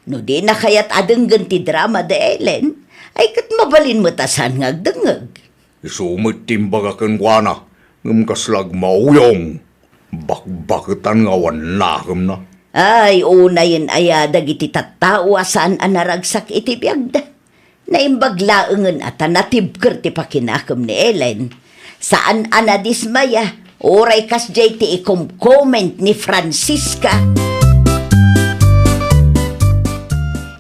No dina kayat a denggen ti drama da Ellen, ay ket mabalin met a saan nga agdengngeg. Isu met ti imbaga kenkuana, ngem kasla agmauyong. Bakbaketan nga awan nakemna. Ay, unayen aya dagiti tattao a saan a naragsak iti biagda. Naimbag laengen a ta natibker ti pakinakem ni Ellen. Saan a nadismaya, uray kasdiay ti ikomcomment ni Francisca.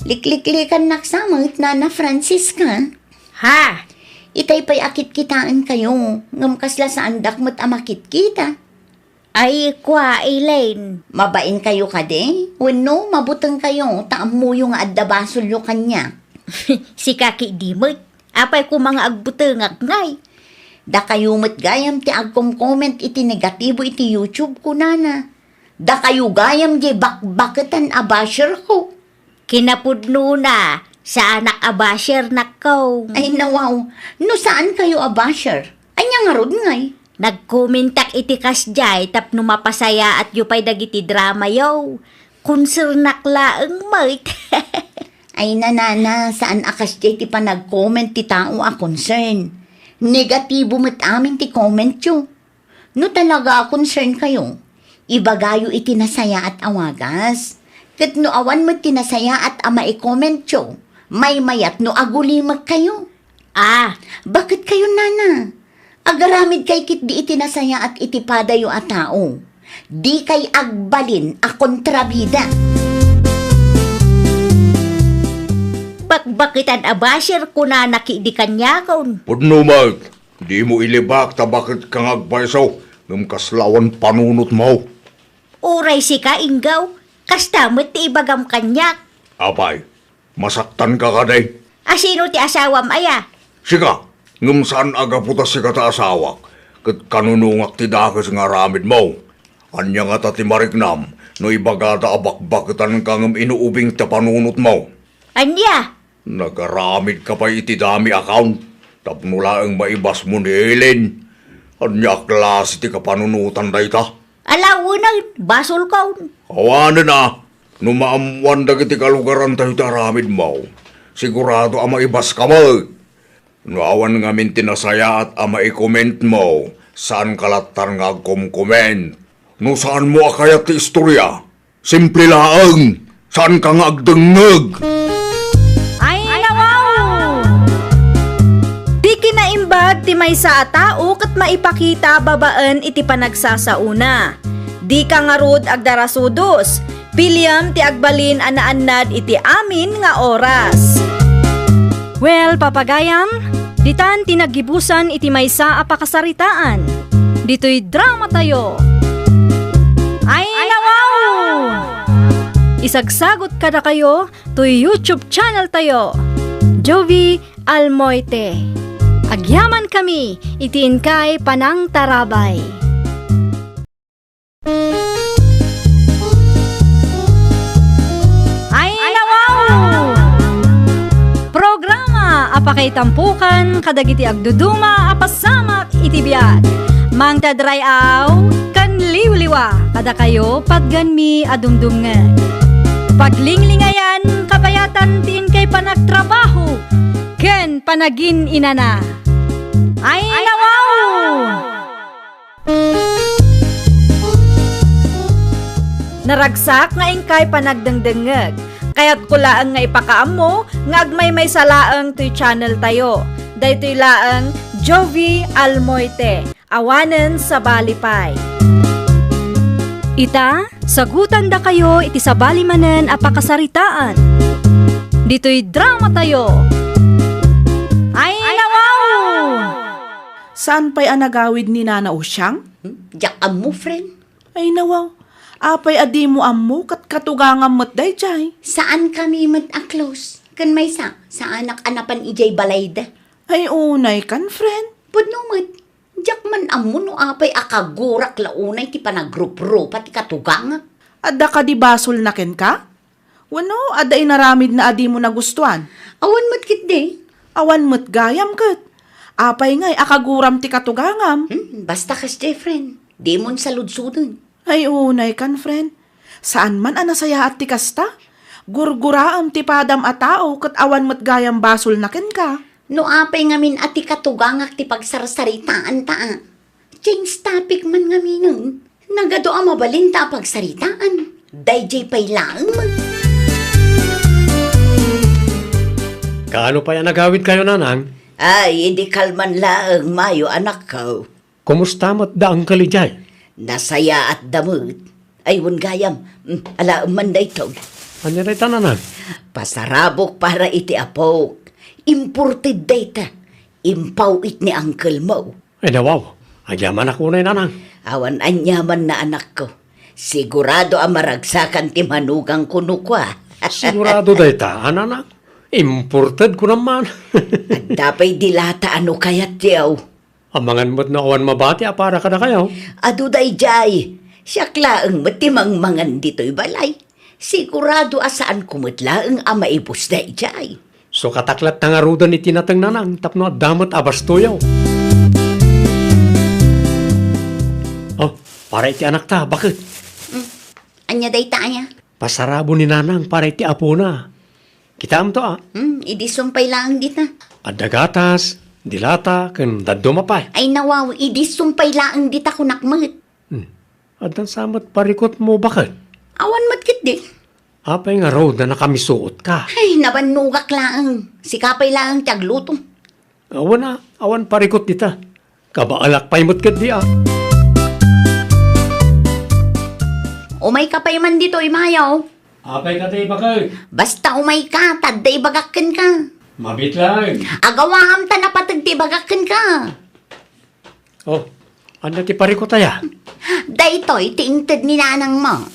Likliklikannak sa met, Nana Francisca. Ha? Itay pay a kitkitaenkayo, ngem kasla saandak met a makitkita. Ay, kua, Elaine. Mabainkayo kadi? Wenno, mabutengkayo ta ammoyo nga adda basolyo kaniak? Sika ketdi met. Apay koma nga agbutengak ngay? Dakayo met gayam ti agkomcomment iti negatibo iti YouTube ko, Nana. Dakayo gayam diay bakbaketan a basherko. Kinapudnona, saanak a basher, nakkaw. Ay, nawaw. No saankayo a basher, ania ngarud ngay? Nagkomentak iti kasdiay tapno mapasayaatyo pay dagiti dramayo. Konsernak laeng met. Ay, Nana, saan a kasdiay ti panagcomment ti tao a concern. Negatibo met amin ti commentyo. No talaga a concernkayo, ibagayo iti nasayaat a wagas. Ket no awan met ti nasayaat a maicommentyo, maymayat no agulimekkayo. Ah, baketkayo, Nana? Agaramidkay ketdi iti nasayaat iti padayo a tao. Dikay agbalin a kontrabida. Bakbaketan a basher kunana ketdi kaniakon. Pudno met, dimo ilibak ta baket ka nga agpayso, ngem kasla awan panunotmo. Uray sika, Inggaw, kasta met ti ibagam kaniak. Apay, masaktanka kadi? A sino ti asawam aya? Sika, ngem saan a gapu ta sika ti asawak, ket kanunongak ti dakes nga aramidmo. Ania ngata ti mariknam no ibagada a bakbaketanka ngem inuubing ti panunotmo? Ania? Nagaramidka pay iti dummy account tapno laeng maibasmo ni Ellen. Ania a klase ti kapanunotan dayta? Ala, wen, basolkon. Awanen a, no maammoan dagiti kalugarantayo ti aramidmo, sigurado a maibaska met. No awan ngamin ti nasayaat a maicommentmo, saanka lattan nga agcomcomment. No saanmo a kayat ti istoria, simple laeng, saanka nga agdengngeg. Ay, nawaw! Ti kinaimbag ti maysa a tao ket maipakita babaen iti panagsasaona. Dika ngarud agdarasudos. Piliam ti agbalin a naannad iti amin nga oras. Well, papagayam, ditan ti naggibusan iti maysa a pakasaritaan. Ditoy dramatayo. Ay, nawaw! Isagsagot kadakayo toy YouTube channel tayo, Jovi Almoite. Agyamankami iti inkay panangtarabay. Ay, nawaw! Programa a pakaitampokan kadagiti agduduma a pasamak iti biag. Mangted ray-aw ken liwliwa kadakayo patgenmi a dumdumngeg. Paglinglingayan kabayatan ti inkay panagtrabaho ken panagin-inana. Ay, nawaw! Naragsak nga inkay panagdengdengngeg. Kayatko laeng nga ipakaammo nga agmaymaysa laeng toy channel tayo. Daytoy laeng Jovi Almoite, awanen sabali pay. Ita, sagutandakayo iti sabali manen a pakasaritaan. Ditoy dramatayo. Ay, nawaw! Saan pay a nagawid ni Nana Usyang? Hmm? Diak ammo, friend. Ay, nawaw. Apay a dimo ammo ket katugangam met daydiay? Saankami met a close. Ken maysa, saanak a napan idiay balayda. Ay, unay kan, friend. Pudno met. Diak man ammo no apay a kagurak la unay ti panagruprupa ti katugangak. Adda kadi basolna kenka? Wenno, adda inaramidna a dimo nagustuan? Awan met ketdi. Awan met gayam ket. Apay ngay a kaguram ti katugangam? Hmm, basta kasdiay, friend. Dimon saludsoden. Ay, unay kan, friend. Saan man a nasayaat ti kasta? Gurguraem ti padam a tao ket awan met gayam basolna kenka. No apay ngamin a ti katugangak ti pagsarsaritaanta a. Change topic man ngaminen. Nagadu a mabalinta a pagsaritaan. Daydiay pay laeng met. Kaano pay a nagawidkayo, Nanang? Ay, idi kalman laeng mayo, anakko. Kumusta met da Uncle idiay? Nasayaatda met. Ay, wen gayam. Mm, alaem man daytoy. Ania dayta, Nanang? Pasarabok para iti apok. Imported dayta. Impaw-it ni uncle mo. Ay, nawaw. Agyamanak unay, Nanang. Awan aniamanna, anakko. Sigurado a maragsakan ti manugang kuno kua. Sigurado dayta, a, Nanang? Imported kunam man. Adda pay di lata a no kayatyo. Amangan met no awan mabati a para kadakayo. Adu daydiay. Siak laeng met ti mangmangan ditoy balay. Sigurado a saanko met laeng a maibus daydiay. Sukatak latta ngaruden iti nateng, Nanang, tapno adda met a bastoyo. Oh, para iti anakta, baket. Mm. Ania dayta aya? Pasarabo ni Nanang para iti apona. Kitaem to, a? Mm, idi sumpay laeng dita. Adda gatas, dilata, ken dadduma pay. Ay nawaw, idi sumpay laeng dita kunak met. Hmm. Addan sa met parikutmo, baket? Awan met ketdi. Apay ngarud a nakamisuotka? Ay, nabannogak laeng. Sika pay laeng ti agluto. Awan a, awan parikut dita. Kabaelak pay met ketdi a. Umayka pay man ditoy, Mayo. Apay kadi, baket? Basta umayka, ta adda ibagak kenka. Mabiit laeng. Agawaam ta napateg ti ibagak kenka. Oh, ania ti parikut aya? Daytoy ti inted ni nanangmo.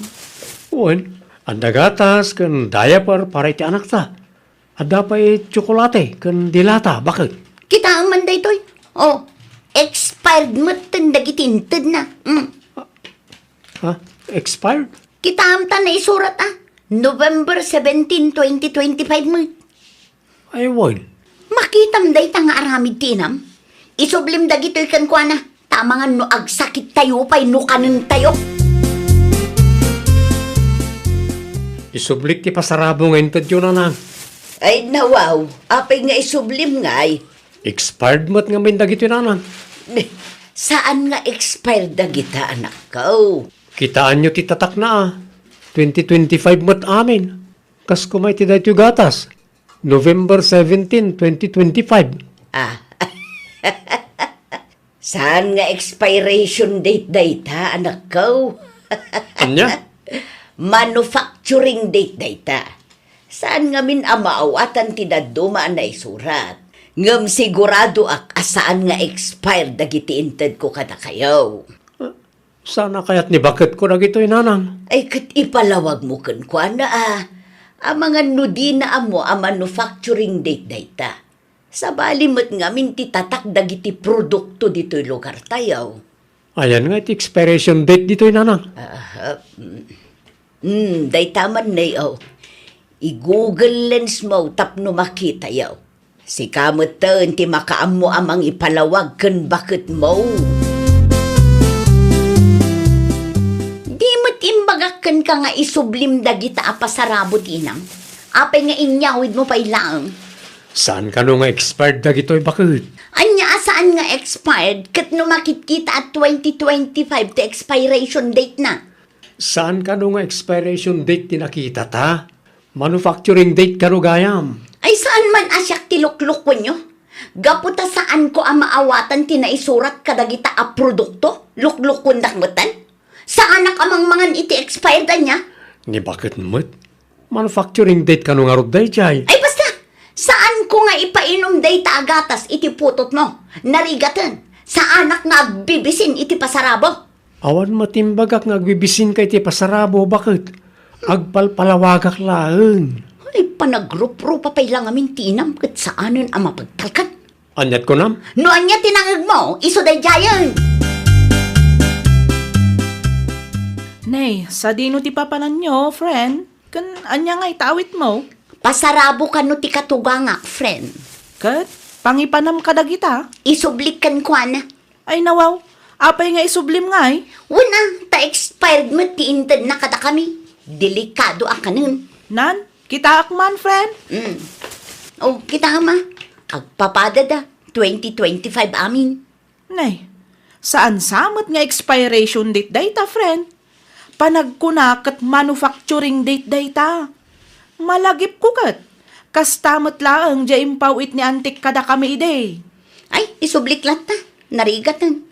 Wen, adda gatas ken diaper para iti anakta. Adda pay tsokolate ken dilata, baket. Kitaem man daytoy. Oh, expired metten dagiti intedna. Mm. Ha? Expired? Kitaem ta naisurat, ah. November seventeen, twenty twenty-five met. Ay, wen. Makitam dayta nga aramid ti inam. Isublim dagitoy kenkuana, ta amangan no agsakittayo pay no kanentayo. Isublik ti pasarabo nga intedyo, nanang. Ay, nawaw. Apay nga isublim ngay? Expired met ngamin dagitoy, nanang. Saan nga expired dagita, anakko? Kitaenyo ti tatakna, ah. Twenty twenty-five met amin. Kas koma iti daytoy gatas. November seventeen, twenty twenty-five. Ah. Saan nga expiration date dayta, anakko? Ania? Manufacturing date dayta. Saan ngamin a maawatan ti dadduma a naisurat? Ngem siguradoak a saan nga expired dagiti intedko kadakayo. Saan a kayat ni baketko dagitoy, nanang? Ay, ket ipalawagmo kenkuana, a. Amangan no dina ammo a manufacturing date dayta. Sabali met ngamin ti tatak dagiti produkto ditoy lugartayo. Ayan nga iti expiration date ditoy, nanang. Aha, mm. Hmm, dayta man, nay, oh. I-Google Lens mo tapno makitayo. Sika metten ti makaammo a mangipalawag ken baketmo. Di met imbagak kenka nga isublim dagita a pasarabo ti inam? Apay nga inyawidmo pay laeng? Saan kano nga expired dagitoy, baket? Ania a saan nga expired ket no makitkita a twenty twenty-five ti expiration date na? Saan kano nga expiration date ti nakitata? Manufacturing date kano gayam? Ay, saan man a siak ti luklukwenyo? Gapu ta saanko a maawatan ti naisurat kadagita a produkto, luklukwendak metten? Saanak a mangmangan iti expired ania? Ni baketmo met? Manufacturing date kano ngarud daydiay? Ay, basta! Saanko nga ipainum dayta a gatas iti putotmo. Narigaten. Saanak nga agbibisin iti pasarabo. Awan met imbagak nga agbibisinka iti pasarabo, baket. Agpalpalawagak laeng. Ay, panagruprupa pay la ngamin ti inam ket saanen a mapagtalkan. Aniat kunam? No ania ti nangegmo, isu daydiayen. Nay, sadino ti papananyo, friend? Ken ania nga ita awitmo? Pasarabo kano ti katugangak, friend. Ket pangipanam kadagita? Isublik kenkuana. Ay, nawaw, apay nga isublim ngay? Wen a, ta expired met ti intedna kadakami. Delikado a kanen. Nan, kitaak man, friend. Mm. Oh, kitaem a. Agpapadada, twenty twenty-five amin. Nay, saan sa met nga expiration date dayta, friend? Panagkuna ket manufacturing date dayta. Malagipko ket, kasta met laeng diay impawit ni antik kadakami idi. Ay, isublik latta. Narigaten.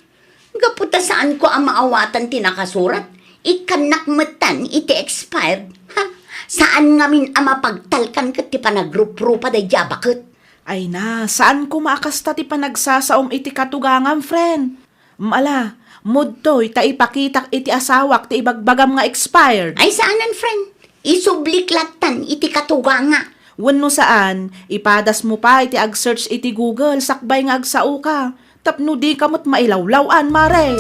Gapu ta saanko a maawatan ti nakasurat, ikkannak metten iti expired. Ha? Saan ngamin a mapagtalkan ket ti panagruprupa daydiay a baket. Ay na, saan koma a kasta ti panagsasaom iti katugangam, friend. Ala, mudtoy ta ipakitak iti asawak ti ibagbagam nga expired. Ay, saanen, friend. Isublik lattan iti katuganga. Wenno saan, ipadasmo pay ti ag-search iti Google sakbay nga agsaoka. Tapno dika met mailawlaw-an, mare.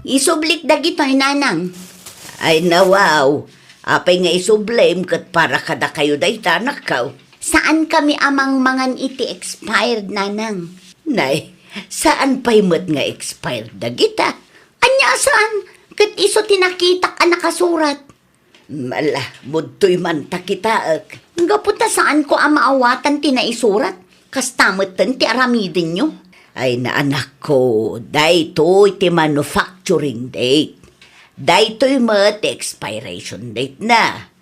Isublik dagitoy, nanang. Ay, nawaw. Apay nga isublim ket para kadakayo dayta, anakko? Saankami a mangmangan iti expired, nanang. Nay, saan pay met nga expired dagita? Ania a saan? Ket isu ti nakitak a nakasurat. Ala, mudtoy man ta kitaek. Gapu ta saanko a maawatan ti naisurat, kasta metten ti aramidenyo. Ay, naanakko, daytoy ti manufacturing date. Daytoy met ti expiration date na.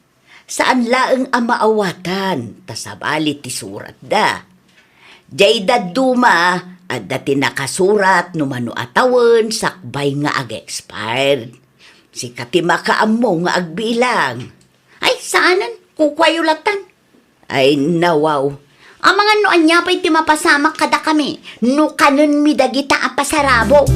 Saan laeng a maawatan, ta sabali ti suratda. Diay dadduma, adda ti nakasurat no mano a tawen sakbay nga ag-expired. Sika ti makaammo nga agbilang. Ay, saanen, kukuayo latan. Ay, nawaw. Amangan no ania pay ti mapasamak kadakami, no kanenmi dagita a pasarabo.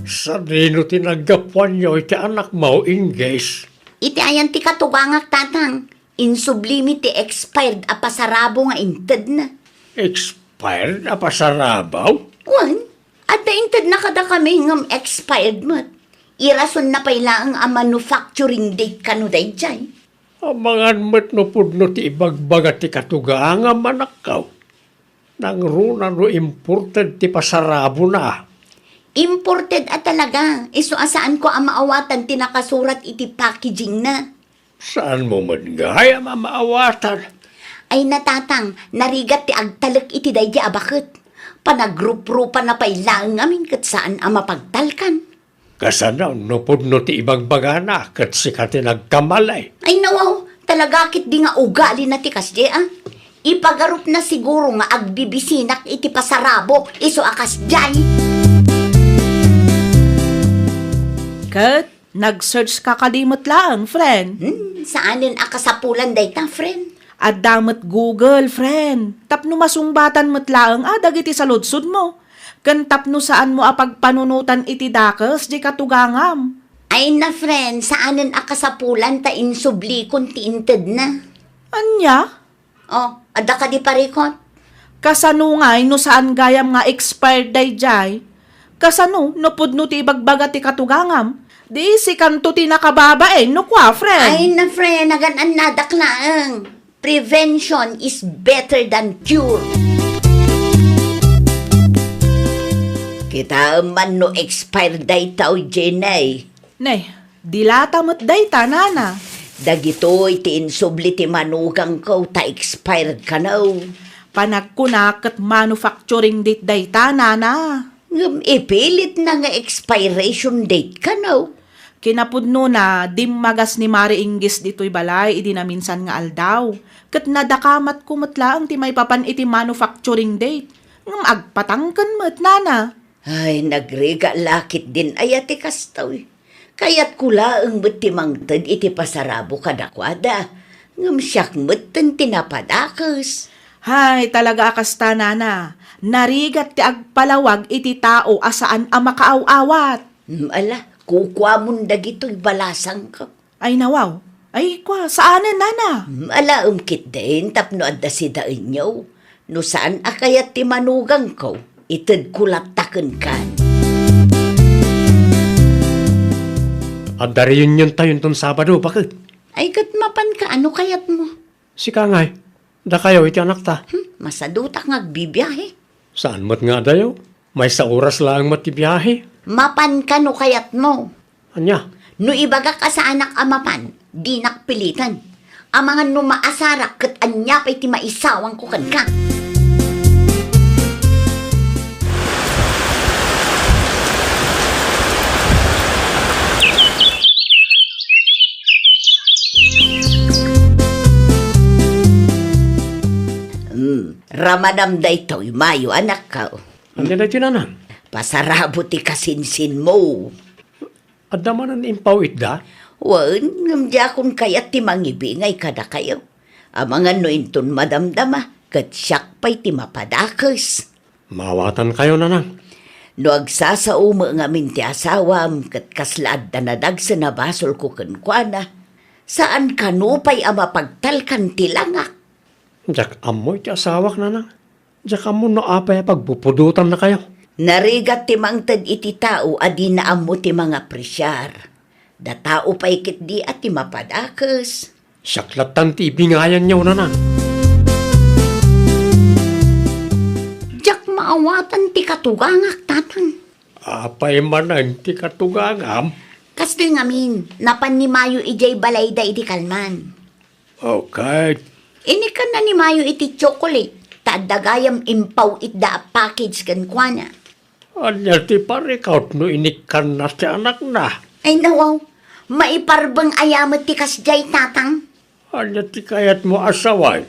Sadino ti naggapuanyo iti anakmo, Ingges? Iti ayan ti katugangak, Tatang. Insublimi ti expired a pasarabo nga intedna. Expired a pasarabo? Wen, adda intedna kadakami ngem expired met. Irasonna pay laeng a manufacturing date kano daydiay. Amangan met no pudno ti ibagbaga ti katugangam, anakko. Nangruna no imported ti pasarabona. Imported a talaga, isu a saanko a maawatan ti nakasurat iti packagingna. Saanmo met gayam a maawatan? Ay, Tatang, narigat ti agtalek iti daydi a baket. Panagruprupanna pay laeng ngamin ket saan a mapagtalkan. Kasano no pudno ti ibagbagana ket sika ti nagkamali? Ay, nawaw, talaga ketdi nga ugalina ti kasdiay, a? Ipagarupna siguro nga agbibisinak iti pasarabo, isu a kasdiay. Ket nag-search ka kadi met laeng, friend? Hmm, saanen a kasapulan dayta, friend? Adda met Google, friend. Tapno masungbatan met laeng a dagiti saludsodmo. Ken tapno saanmo a pagpanunotan iti dakes diay katugangam. Ay na, friend, saanen a kasapulan ta insublikon ti intedna. Ania? Oh, adda kadi parikot? Kasano ngay no saan gayam nga expired daydiay? Kasano no pudno ti ibagbaga ti katugangam? Di sikanto ti nakababain no kua, friend? Ay na, friend, nagan-annadak laeng. Prevention is better than cure. Kitaem man no expired dayta, Jenny. Nay, dilata met dayta, nana. Dagitoy ti insubli ti manugangko ta expired kano. Panagkunak ket manufacturing date dayta, nana. Ngem ipilitna nga expiration date kano. Kinapudnona, dimmagas ni Mari Inggis ditoy balay idi naminsan nga aldaw. Ket nadakamatko met laeng ti maipapan iti manufacturing date. Ngem agpatangken met, nana. Ay, nagrigat la ketdin aya ti kastoy. Kayatko laeng met ti mangted iti pasarabo kadakuada, ngem siak metten ti napadakes. Hay, talaga a kasta, nana. Narigat ti agpalawag iti tao a saan a makaaw-awat. Mm, ala, kukuamon dagitoy balasangko. Ay, nawaw. Ay, kua, saanen, nana? Mm, alaem ketdin tapno adda sidaenyo. No saan a kayat ti manugangko, itedko latta kenkan. Adda reuniontayo inton Sabado, baket. Ay, ket mapanka, ano kayatmo? Sika ngay, dakayo iti anakta. Hmm, masadutak nga agbibiahe. Saan met nga adayo? Maysa oras laeng met ti biahe. Mapanka no kayatmo. Ania? No ibagak a saanak a mapan, dinak piliten. Amangan no maasarak ket ania pay ti maisawangko kenka. Hmm, ramanam daytoy, Mayo, anakko. Ania daytoy, nanang? Pasarabo ti kasinsinmo. Adda manen impaw-itda? Wen, ngem diakon kayat ti mangibingay kadakayo. Amangan no inton madamdama, ket siak pay ti mapadakes. Maawatankayo, nanang. No agsasao met ngamin ti asawam, ket kasla adda nadagsen a basolko kenkuana, saan kano pay a mapagtalkan ti langak. Diak ammo iti asawak, nanang. Diak ammo no apay a pagpupudotannakayo. Narigat ti mangted iti tao a dina ammo ti mangapresiar. Datao pay ketdi a ti mapadakes. Siak lattan ti ibingayanyo, nanang. Diak maawatan ti katugangak, tatang. Apay manen ti katugangam? Kastoy ngamin, napan ni Mayo idiay balayda idi kalman. Okay. Inikkanna ni Mayo iti chocolate, ta adda gayam impaw-itda a package kenkuana. Ania ti parikut no inikkanna ti anakna? Ay, nawaw. Maiparbeng aya met ti kasdiay, tatang? Ania ti kayatmo a sawen?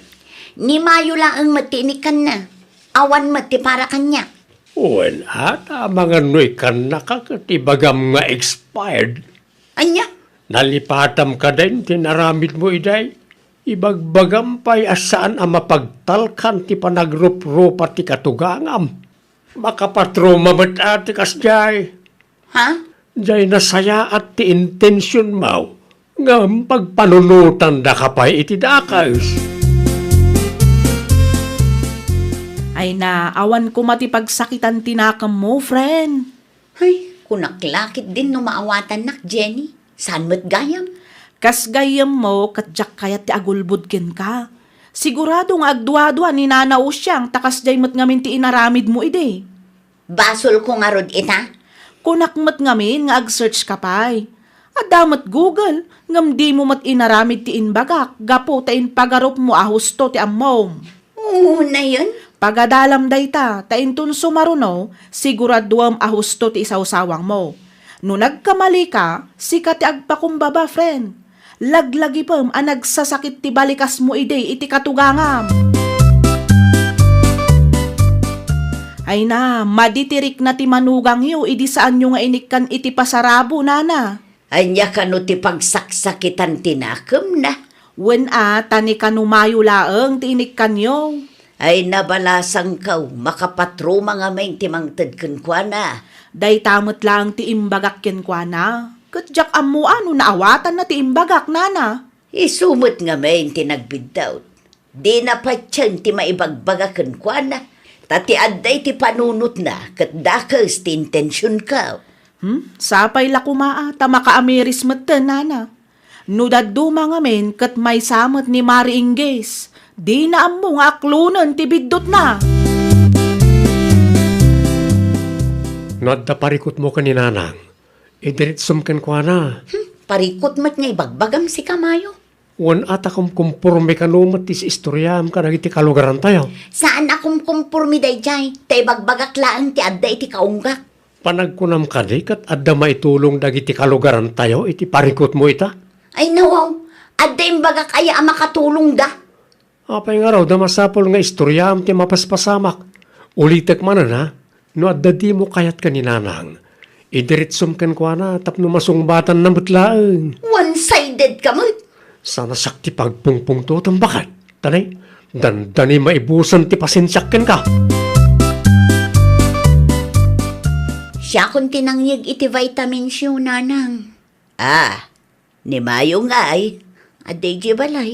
Ni Mayo laeng met ti inikkanna. Awan met ti para kaniak. Wen, ata amangan no ikannaka ket ibagam nga expired. Ania? Nalipatam kadi ti inaramidmo idiay? Ibagbagam pay a saan a mapagtalkan ti panagruprupa ti katugangam. Makapatruma met a ti kasdiay. Ha? Diay nasayaat ti intensionmo, ngem pagpanunotandaka pay iti dakes. Ay na, awan koma ti pagsakitan ti nakemmo, friend. Ay, kunak la ketdin no maawatannak, Jenny. Saan met gayam? Kas gayyemmo, ket diak kayat ti agulbod kenka. Sigurado nga agduadua ni Nana Usiang ta kasdiay met ngamin ti inaramidmo idi. Basolko ngarud ita? Kunak met ngamin nga ag-search ka pay. Adda met Google, ngem dimo met inaramid ti imbagak gapu ta impagarupmo a husto ti ammom. Unayen? Pagadalam dayta, ta inton sumaruno, siguraduem a husto ti isawsawangmo. No nagkamalika, sika ti agpakumbaba, friend. Laglagipem a nagsasakit ti balikasmo idi iti katugangam. Ay na, madi ti rikna ti manugangyo idi saanyo nga inikkan iti pasarabo, nana. Ania kano ti pagsaksakitan ti nakemna? Wen a, ta ni kano mayo laeng ti inikkanyo. Ay, nabalasangko, makapatruma ngamin ti mangted kenkuana. Dayta met laeng ti imbagak kenkuana. Ket diak ammo a no naawatanna ti imbagak, nana. Isu met ngamin ti nagbiddut. Dina patien ti maibagbaga kenkuana, ta ti adda iti panunotna ket dakes ti intensionko. Hmm? Sapay la koma a, ta makaamiris metten, nana. No dadduma ngamin ket maysa met ni Mari Ingges, dina ammo nga aklonen ti biddutna. No adda parikutmo ken ni Nanang, idiritsom kenkuana. Hmm, parikut met nga ibagbagam sika, Mayo. Wen a, ta kumkumporme kano met ti istoriam kadagiti kalugarantayo? Saan a kumkumporme daydiay, ta ibagbagak laeng ti adda iti kaunggak. Panagkunam kadi ket adda maitulong dagiti kalugarantayo iti parikutmo ita? Ay, nawaw, adda imbagak aya a makatulongda? Apay ngarud a masapul nga istoriam ti mapaspasamak? Ulitek manen, ha? No adda dimo kayat ken ni Nanang, idiritsom kenkuana tapno masungbatanna met laeng. One-sided ka met! Saan a siak ti pagpungpungtotem baket. Tanay, dandani maibusen ti pasensiak kenka. Siakon ti nangyeg iti vitamins yo, Nanang. Ah, ni Mayo ngay, adda idiay balay.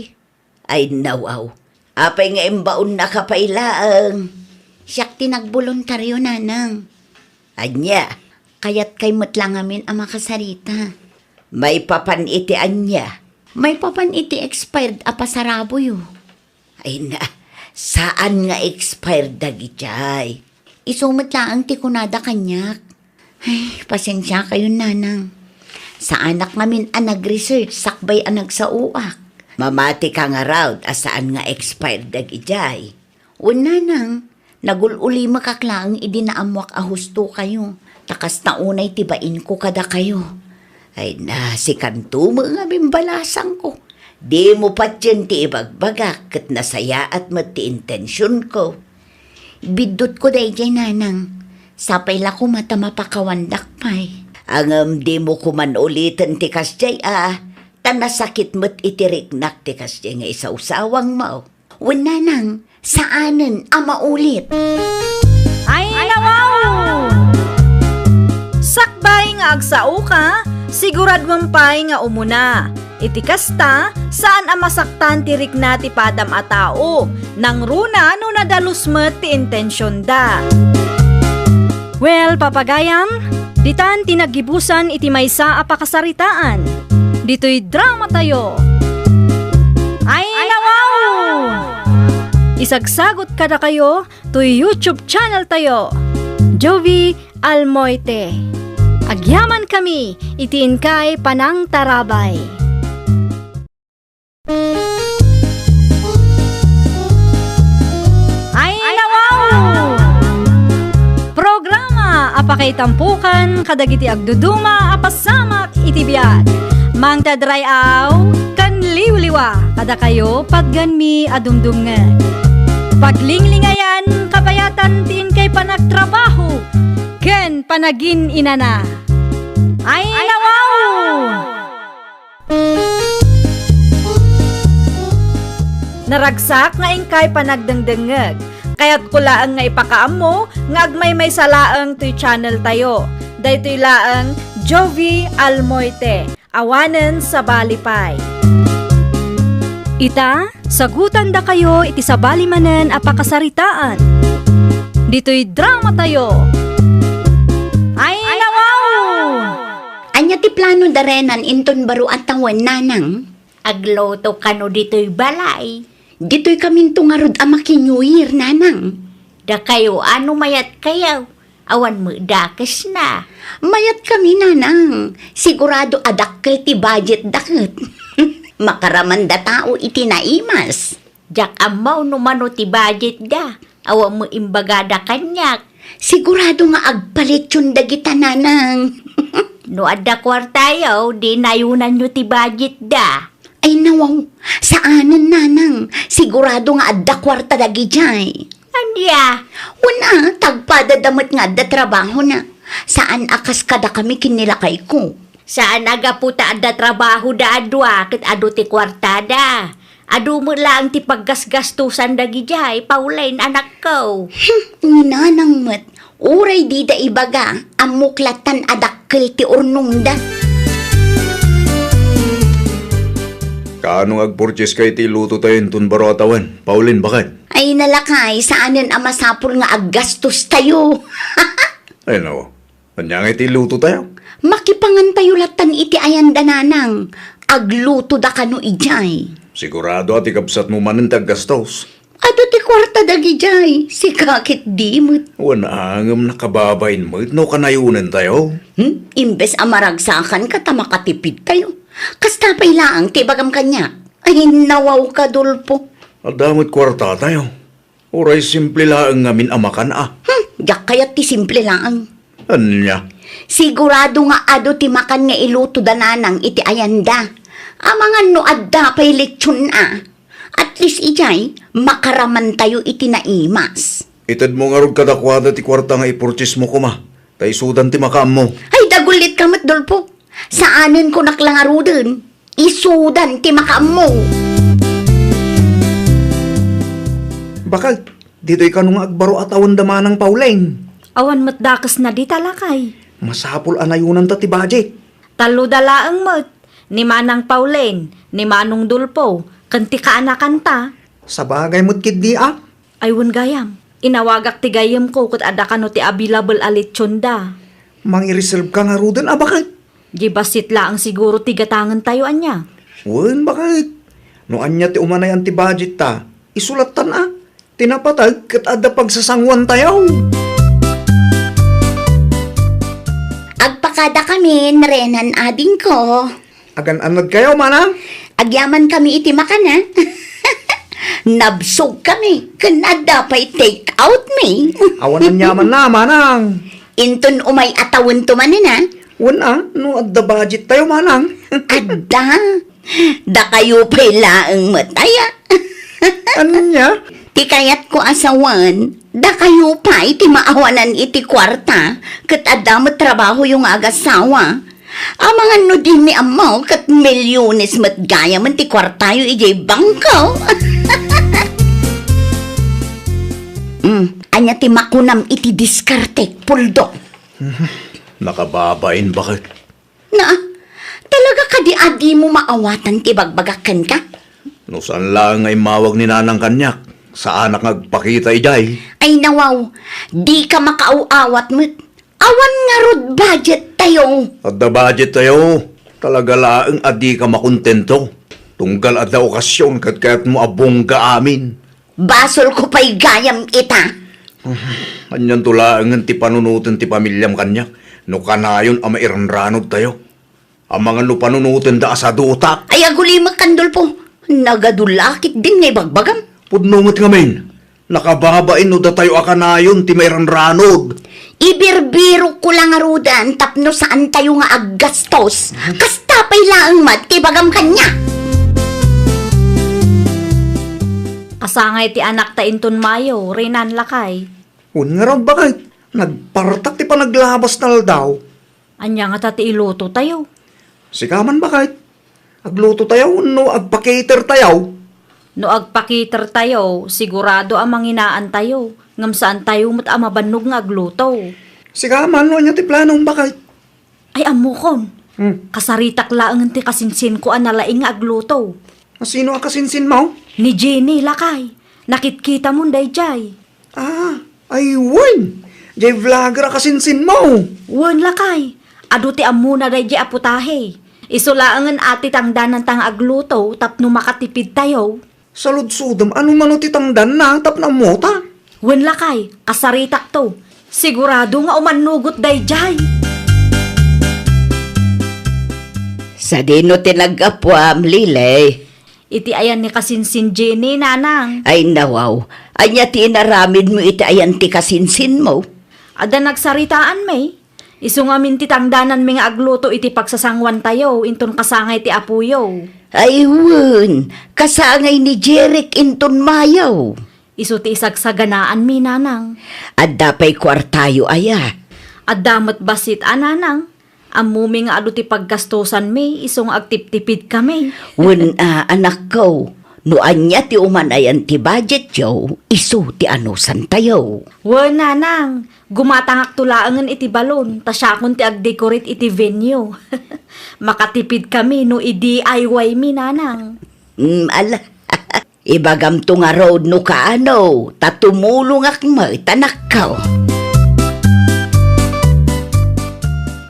Ay, nawaw. Apay nga imbaonnaka pay laeng? Siak ti nagboluntario, Nanang. Ania? Kayatkay met la ngamin a makasarita. Maipapan iti ania? Maipapan iti expired a pasaraboyo. Ay na, saan nga expired dagitiay? Isu met laeng ti kunada kaniak. Ay, pasensiakayon, Nanang. Saanak ngamin a nag-research sakbay a nagsaoak. Mamati ka ngarud a saan nga expired dagitiay. Wen, Nanang, nagul-ulimekak laeng idi naammoak a hustokayo, ta kasta unay ti bainko kadakayo. Ay na, sikanto met ngamin balasangko. Dimo patien ti ibagbagak ket nasayaat met ti intensionko. Biddutko daydiay, Nanang. Sapay la koma ta mapakawandak pay. Ngem dimo koman uliten ti kasdiay a, ta nasakit met iti riknak ti kasdiay nga isawsawangmo. Wen, Nanang, saanen a maulit. Ay, nawaw! Sakbay nga agsaoka, siguraduem pay nga umuna. Iti kasta, saan a masaktan ti rikna ti padam a tao, nangruna no nadalus met ti intensionda. Well, papagayam, ditan ti naggibusan iti maysa a pakasaritaan. Ditoy dramatayo. Ay, nawaw! Isagsagot kadakayo toy YouTube channeltayo, Jovie Almoite. Agyamankami iti inkay panangtarabay. Ay, nawaw! Programa a pakaitampokan kadagiti agduduma a pasamak iti biag. Mangted ray-aw ken liwliwa kadakayo, patganmi a dumdumngeg. Paglinglingayan, kabayatan ti inkay panagtrabaho Panagin-inana. Ay, nawaw! Naragsak nga inkay panagdengdengngeg. Kayatko laeng nga ipakaammo nga agmaymaysa laeng toy channel tayo. Daytoy laeng Jovie Almoite. Awanen sabali pay. Ita, sagutandakayo iti sabali manen a pakasaritaan. Ditoy drama tayo. Ay, nawaw! Ania ti plano da Renan inton baro a tawen, nanang? Agluto kano ditoy balay? Ditoy kaminto ngarud a maki-New Year, nanang. Dakayo, ano mayat kayo? Awan met dakesna. Mayat kami, nanang. Sigurado a dakkel ti budget da ket. Makaramanda tao iti naimas. Diak ammo no mano ti budget da. Awan met imbagada kaniak. Sigurado nga agpalitson dagita, nanang. No adda kuartayo, di nayunanyo ti budget da. Ay, nawaw. Saanen, nanang. Sigurado nga adda kuarta dagidiay. Ania? Wen a, tagpada da met nga adda trabahona. Saan a kas kadakami ken ni lakayko. Saan a gapu ta adda trabahoda a dua ket adu ti kuartada. Adu met laeng ti paggasgastosan dagidiay, Pauline, anakko. Hmm, ni nanang met. Uray dida ibaga, ammok lattan a dakkel ti urnongda. Kaano nga agpurchieska iti ilutotayo inton baro a tawen, Pauline, baket? Ay, nalakay, saanen a masapul nga aggastostayo. Ay, nako. Ania nga iti ilutotayo? Makipangantayo lattan iti ayanda, nanang. Aglutoda kano idiay. Sigurado a ti kabsatmo manen ti aggastos. Adu ti kuarta dagidiay, sika ket di met. Wen a, ngem nakababain met no kanayonentayo. Hmm? Imbes a maragsakanka ta makatipidtayo. Kasta pay laeng ti ibagam kaniak. Ay, nawaw ka, Dolfo. Adda met kuartatayo. Uray simple laeng ngamin a makan a. Hmm, diak kayat ti simple laeng. Ania? Sigurado nga adu ti makan nga iluto da nanang iti ayanda. Amangan no adda pay lechon a. At least idiay, makaramantayo iti naimas. Itedmo ngarud kadakuada ti kuarta nga ipurchasmo koma, ta isudan ti makaammo. Ay, dagullitka met, Dolfo. Saanen kunak la ngaruden. Isudan ti makaammo. Baket, ditoy kano nga agbaro a tawen da Manang Pauleng? Awan met dakesna dita, lakay. Masapul a nayunanta ti budget. Talloda laeng met, ni Manang Paulen, ni Manong Dolfo, ken ti kaanakanta. Sabagay met ketdi a. Ay, wen gayam, inawagak ti gayyemko ket adda kano ti available a lechonda. Mangireserveka ngaruden a baket? Di bassit laeng siguro ti gatangentayo, ania? Wen, baket. No ania ti umanayan ti budgetta, isulattan a. Ti napateg ket adda pagsasanguantayo. Agpakadakamin, Renan, adingko. Agan-annadkayo, manang? Agyamankami iti makan a. Nabsogkami, ken adda pay take out mi. Awan aniamanna, manang. Inton umay a tawento manen a. Wen a, no adda budgettayo, manang. Adda. Dakayo pay laeng met aya. Ania? Ti kayatko a sawen, dakayo pay ti maawanan iti kuarta, ket adda met trabahoyo nga agasawa. Amangan no dimi ammo ket milyones met gayamen ti kuartayo idiay bangko. Hmm, ania ti makunam iti diskartek, Puldo? Nakababain, baket. Na, talaga kadi a dimo maawatan ti ibagbagak kenka? No saan laeng nga immawag ni nanang kaniak, saanak nga agpakita idiay. Ay, nawaw, dika makaaw-awat met. Awan ngarud budgettayo. Adda budgettayo. Talaga laeng a dika makontento. Tunggal adda okasion ket kayatmo a bongga amin. Basolko pay gayam ita. Anianto laengen ti panunoten ti pamiliam kaniak no kanayon a mairanranodtayo? Amangan no panunotenda a sadutak. Ay, agulimek, Dolfo. Nagadu la ketdin nga ibagbagam. Pudno met ngamin. Nakababain no datayo a kanayon ti mairanranod. Ibirbirokko la ngaruden tapno saantayo nga aggastos. Kasta pay laeng met ti ibagam kaniak. Asangay ti anakta inton Mayo, Renan, lakay. Wen ngarud, baket. Nagpartak ti panaglabas nga aldaw. Ania ngata ti ilutotayo? Sika man, baket. Aglutotayo wenno agpa-catertayo? No agpa-catertayo, sigurado a manginaantayo, ngem saantayo met a mabannog nga agluto. Sika man, no ania ti planom, baket? Ay, ammokon. Hmm. Kasaritak laengen ti kasinsinko a nalaing nga agluto. Asino a kasinsinmo? Ni Jenny, lakay. Nakitkitamon daydiay. Ah, ay wen! Jay vlogger a kasinsinmo! Wen, lakay. Adu ti ammona daydiay a putahe. Isu laengen a ti tangdananta nga agluto tapno makatipidtayo. Saludsodem, ano mano ti tangdanna tapno ammota? Wen, lakay, kasaritakto. Sigurado nga umannugot daydiay. Sadino ti naggapuam, Lily? Iti ayan ni kasinsin Jenny, nanang. Ay, nawaw. Ania ti inaramidmo iti ayan ti kasinsinmo? Adda nagsaritaan, May. Isu ngamin ti tangdananmi nga agluto iti pagsasanguantayo inton kasangay ti apoyo. Ay wen, kasangay ni Jeric inton mayaw. Isu ti isagsaganaanmi, nanang. Adda pay kuartayo aya? Adda met bassit a, nanang. Ammomi nga adu ti paggastosanmi isu nga agtiptipidkami. Wen a, anakko, no ania ti umanayan ti budgetyo, isu ti anusantayo. Wen, nanang, gumatangakto laengen iti balon, ta siakon ti agdecorate iti venue. Makatipidkami no i-D I Y mi, nanang. Mm, ala. Ibagamto ngarud no kaano, ta tumulongak met, anakko.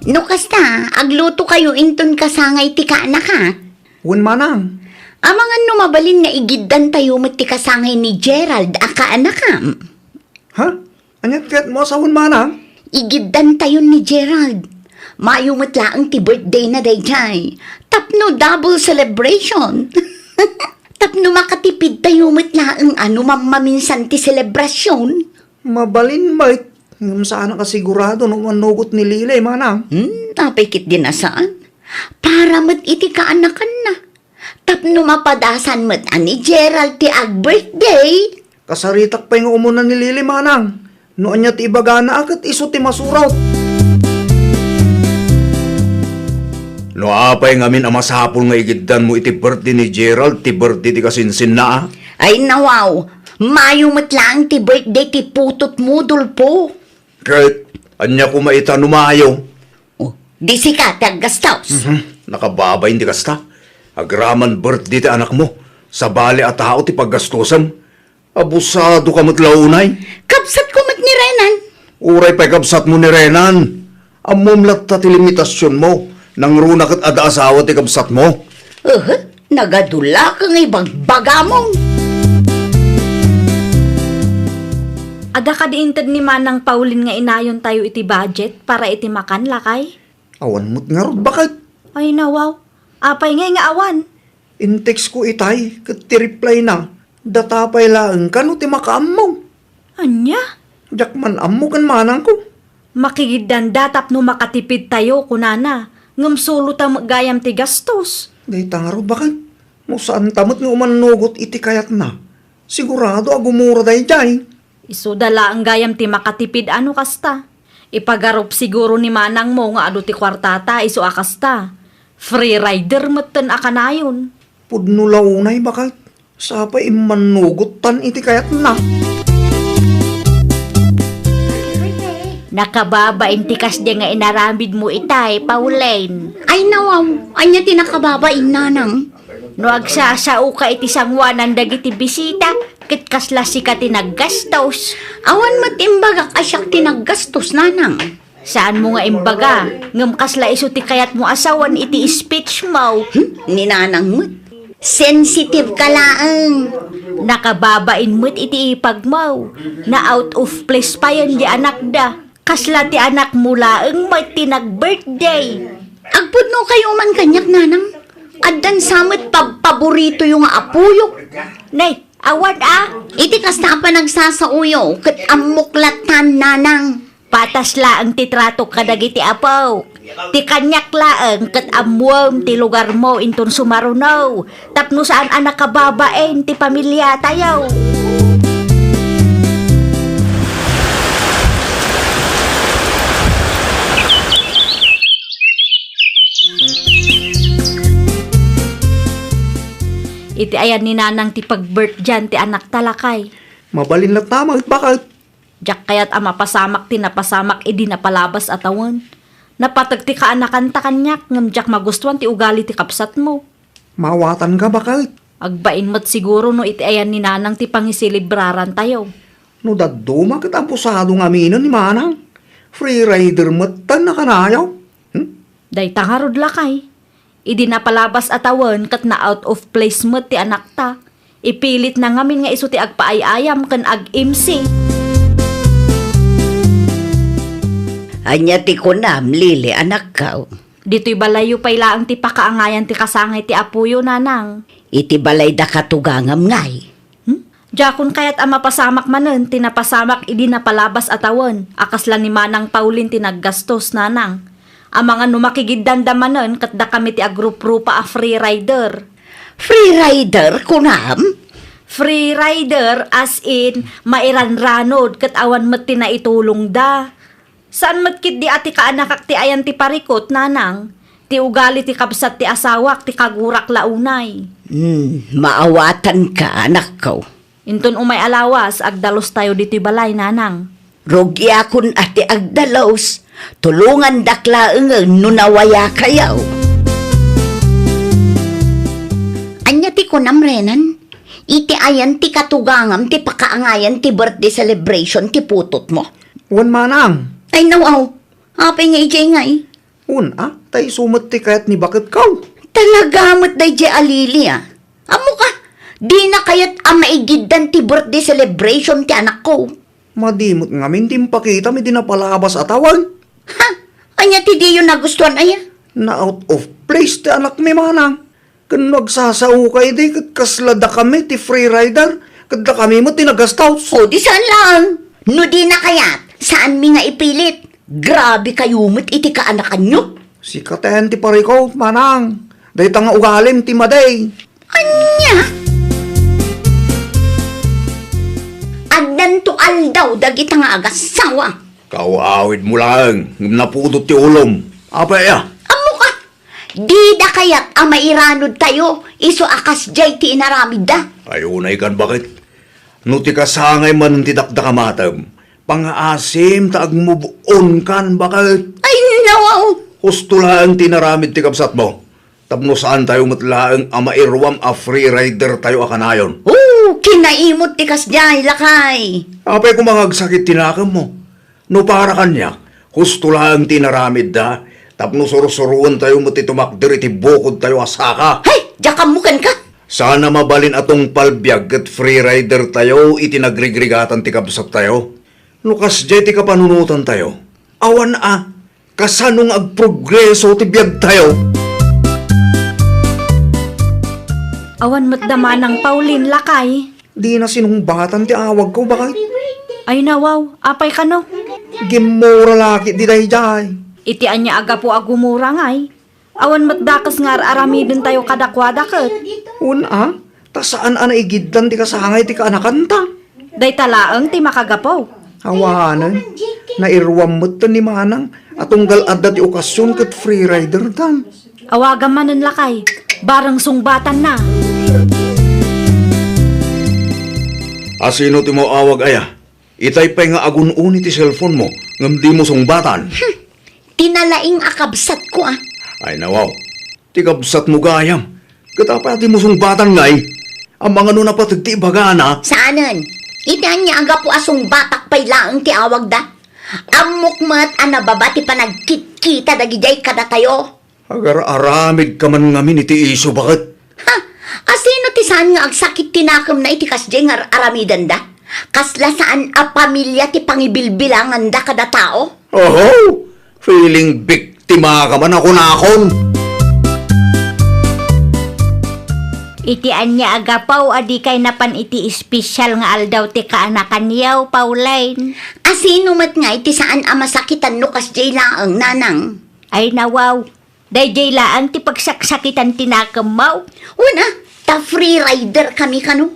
No kasta, aglutokayo inton kasangay ti kaanaka. Wen, manang. Amangan no mabalin nga igiddantayo met ti kasangay ni Gerald a kaanakam. Ha? Ania ti kayatmo a sawen, manang? Igiddantayon ni Gerald. Mayo met laeng ti birthdayna daydiay. Tapno double celebration. Tapno makatipidtayo met laeng a no mammaminsan ti selebrasion. Mabalin met, ngem saanak a sigurado no mannugot ni Lily, manang. Hmm, apay ketdin a saan? Para met iti kaanakanna. Tapno mapadasan met a ni Gerald ti ag-birthday. Kasaritak pay nga umuna ni Lily, manang. No ania ti ibagana a ket isu ti masurot. No apay ngamin a masapul nga igiddanmo iti birthday ni Gerald ti birthday ti kasinsinna a? Ay, nawaw. Mayo met laeng ti birthday ti putotmo, Dolfo. Ket ania koma ita no mayo? Oh, di sika ti aggastos. Mhm. Nakababain ti kasta. Agraman birthday ti anakmo, sabali a tao ti paggastosem. Abusadoka met la unay. Kabsatko met ni Renan. Uray pay kabsatmo ni Renan. Ammom latta ti limitasionmo. Nangruna ket adda asawa ti kabsatmo. Uhu, nagadu la nga ibagbagamon. Adda kadi inted ni Manang Pauline nga inayontayo iti budget para iti makan, lakay? Awan met ngarud, baket. Ay, nawaw. Apay ngay nga awan? In-text ko itay, ket ti reply na, data pay laeng kano ti makaammo. Ania? Diak man ammo ken manangko. Makigiddanda tapno makatipidtayo, kunana. Ngem sulo ta met gayam ti gastos. Dayta ngarud, baket. No saanta met nga umannugot iti kayatna, sigurado a gumura daydiay. Isuda laeng gayam ti makatipid a no kasta. Ipagarup siguro ni manangmo nga adu ti kuartata isu a kasta. Free rider metten a kanayon. Pudno la unay, baket. Sapay immannugot tan iti kayatna. Nakababain ti kasdi nga inaramidmo itay, Pauline. Ay, nawaw, ania ti nakababain, nanang? No agsasaoka iti sanguanan dagiti bisita, ket kasla sika ti naggastos. Awan met imbagak a siak ti naggastos, nanang. Saanmo nga imbaga, ngem kasla isu ti kayatmo a sawen iti speech mo. Hmm? Ni nanang met. Sensitive ka laeng. Nakababain met iti ipagmo. Na out of place payen di anakda. Kasla ti anakmo laeng met ti nag-birthday. Agpudno kayo man kaniak, nanang. Addan sa met pabpaboritoyo nga apoyo. Nay, awan a. Iti kasta a panagsasaoyo, ket ammok latan, nanang. Patas laeng ti tratok kadagiti apo. Ti kaniak laeng ket ammuem ti lugarmo inton sumaruno, tapno saan a nakababain ti pamiliatayo. Ti ayan ni Nanang ti pag-birthday ti anakta, lakay. Mabalin latta, mangitbaket. Diak kayat a mapasamak ti napasamak idi napalabas a tawen. Napateg ti kaanakanta kaniak, ngem diak magustuan ti ugali ti kabsatmo. Mawatanka, baket. Agbain met siguro no iti ayan ni Nanang ti pangiselebrarantayo. No dadduma ket abusado nga aminen ni Manang. Free rider met tan nakanayo. Hmm? Dayta ngarud, lakay. Idi napalabas a tawen ket na-out of place met ti anakta, ipilitna ngamin nga isu ti agpaay-ayam ken ag-M C. Ania ti kunam, Lily, anakko? Ditoy balayyo pay laeng ti pakaangayan ti kasangay ti apoyo, Nanang. Iti balayda katugangam ngay? Hmm? Diakon kayat a mapasamak manen ti napasamak idi napalabas a tawen a kasla ni Manang Pauline ti naggastos, Nanang. Amangan no makigiddanda manen ket dakami ti agruprupa a free rider. Free rider, kunam? Free rider, as in, mairanranod ket awan met ti naitulongda. Saan met ketdi a ti kaanakak ti ayan ti parikut, Nanang. Ti ugali ti kabsat ti asawak ti kagurak la unay. Hmm, maawatanka, anakko. Inton umay a lawas, agdalustayo ditoy balay, Nanang. Rugiakon a ti agdalus, tulongandak laengen no nawayakayo. Ania ti kunam, Renan? Iti ayan ti katugangam ti pakaangayan ti birthday celebration ti putotmo? Wen, Manang. Ay, nawaw. Apay nga idiay ngay? Wen a, ta isu met ti kayat ni baketko. Talaga met daydiay a Lily a. Ammok a, dina kayat a maigiddan ti birthday celebration ti anakko. Madi met ngamin ti impakitam idi napalabas a tawen. Ha? Ania ti diyo nagustuan aya? Na-out of place ti anakmi, Manang. Ken no agsasaoka idi ket kasla dakami ti free rider, ket dakami met ti naggastos. O, di saan laeng. No dina kayat, saanmi nga ipilit. Grabe kayo met iti kaanakanyo. Sikaten ti parikut, Manang. Dayta nga ugalim ti madi. Ania? Addanto aldaw dagita nga agasawa. Kaaw-awidmo laeng, ngem napudot ti ulom. Apay aya? Ammok a, dida kayat a mairanodtayo isu a kasdiay ti inaramidda? Ay, unaykan, baket. No ti kasangay manen ti dakdakamatem, pangaasim ta agmove on kan, baket. Ay, nawaw! Husto laeng ti inaramid ti kabsatmo. Tapno saantayo met laeng a mairuam a free rider tayo a kanayon. Oh, kinaimot ti kasdiay, lakay! Apay koma nga agsakit ti nakemmo? No para kaniak, husto laeng ti inaramidda, tapno sursuroentayo met ti tumakder iti bukodtayo a saka. Hay! Diak ammo kenka! Saan a mabalin a tungpal biag ket free rider tayo iti nagrigrigatan ti kabsattayo. No kasdiay ti kapanunotantayo, awan a, kasano nga agprogreso ti biagtayo? Awan met da Manang Pauline, lakay. Dina sinungbatan ti awagko, baket. Ay nawaw, apay kano? Gimmura la ketdi daydiay. Iti ania a gapu a gumura ngay? Awan met dakes nga ar-aramidentayo kadakuada ket. Wen a, ta saan a naigiddan ti kasangay ti kaanakanta. Dayta laeng ti makagapu. Awanen, nairuam met ni Manang a tunggal adda ti okasion ket free rider tan. Awagam manen, lakay, bareng sungbatanna. Asino ti maawag aya? Itay pay nga agun-uni ti cellphone mo, ngem dimo sungbatan. Hmm, ti nalaing a kabsatko a. Ay nawaw, ti kabsatmo gayam. Ket apay a dimo sungbatan ngay? Amangan no napateg ti ibagana. Saanen, iti ania a gapu a sungbatak pay laeng ti awagda? Ammok met a nababa ti panagkitkita dagidiay kadatayo. Agar-aramidka man ngamin iti isu, baket. Ha? Asino ti saan nga agsakit ti nakemna iti kasdiay nga ar-aramidenda? Kasla saan a pamilia ti pangibilbilanganda kada tao? Oho! Feeling victim a ka man a kunakon. Iti ania a gapu a dikay napan iti espesyal nga aldaw ti kaanakanyo, Pauline? Asino met ngay ti saan a masakitan no kasdiay laeng, Nanang? Ay nawaw, daydiay laeng ti pagsaksakitan ti nakemmo. Wen a, ta free rider kami kano.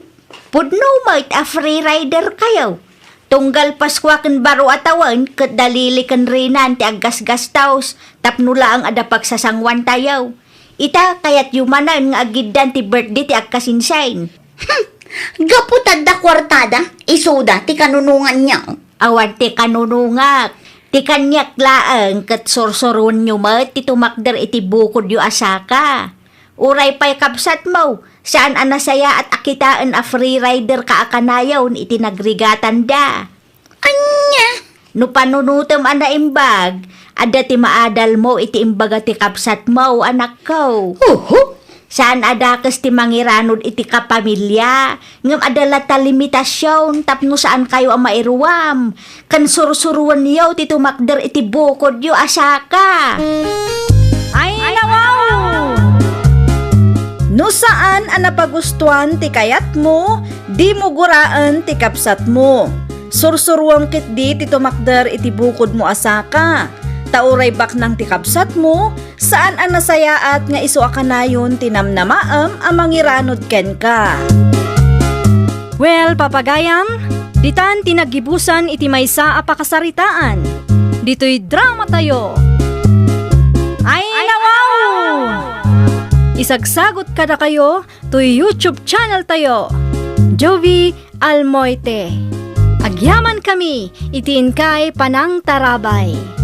Pudno met a free rider kayo. Tunggal Paskua ken baro a tawen, ket da Lily ken Renan ti aggasgastos, tapno laeng adda pagsasanguantayo. Ita, kayatyo manen nga agiddan ti birthday ti agkasinsin. Hmm, gapu ta adda kuartada, isuda ti kanunonganyo. Awan ti kanunongak. Ti kaniak laeng ket sursuroenyo met ti tumakder iti bukodyo a saka. Uray pay kabsatmo, saan a nasayaat a kitaen a free rider ka a kanayon iti nagrigatanda. Ania? No panunotem a naimbag, adda ti maadalmo iti imbaga ti kabsatmo, anakko. Oho. Saan a dakes ti mangiranod iti kapamilya, ngem adda latta limitasion tapno saankayo a mairuam, ken sursuroenyo ti tumakder iti bukodyo a saka. Ay, nawaw! No saan a napagustuan ti kayatmo, dimo guraen ti kabsatmo. Sursuroem ketdi ti tumakder iti bukodmo a saka. Ta uray baknang ti kabsatmo, saan a nasayaat nga isu a kanayon ti namnamaem a mangiranod kenka. Well, papagayam, ditan ti naggibusan iti maysa a pakasaritaan. Ditoy dramatayo. Ay, nawaw! Isagsagot kadakayo toy YouTube channel tayo, Jovi Almoite. Agyaman kami iti inkay panangtarabay.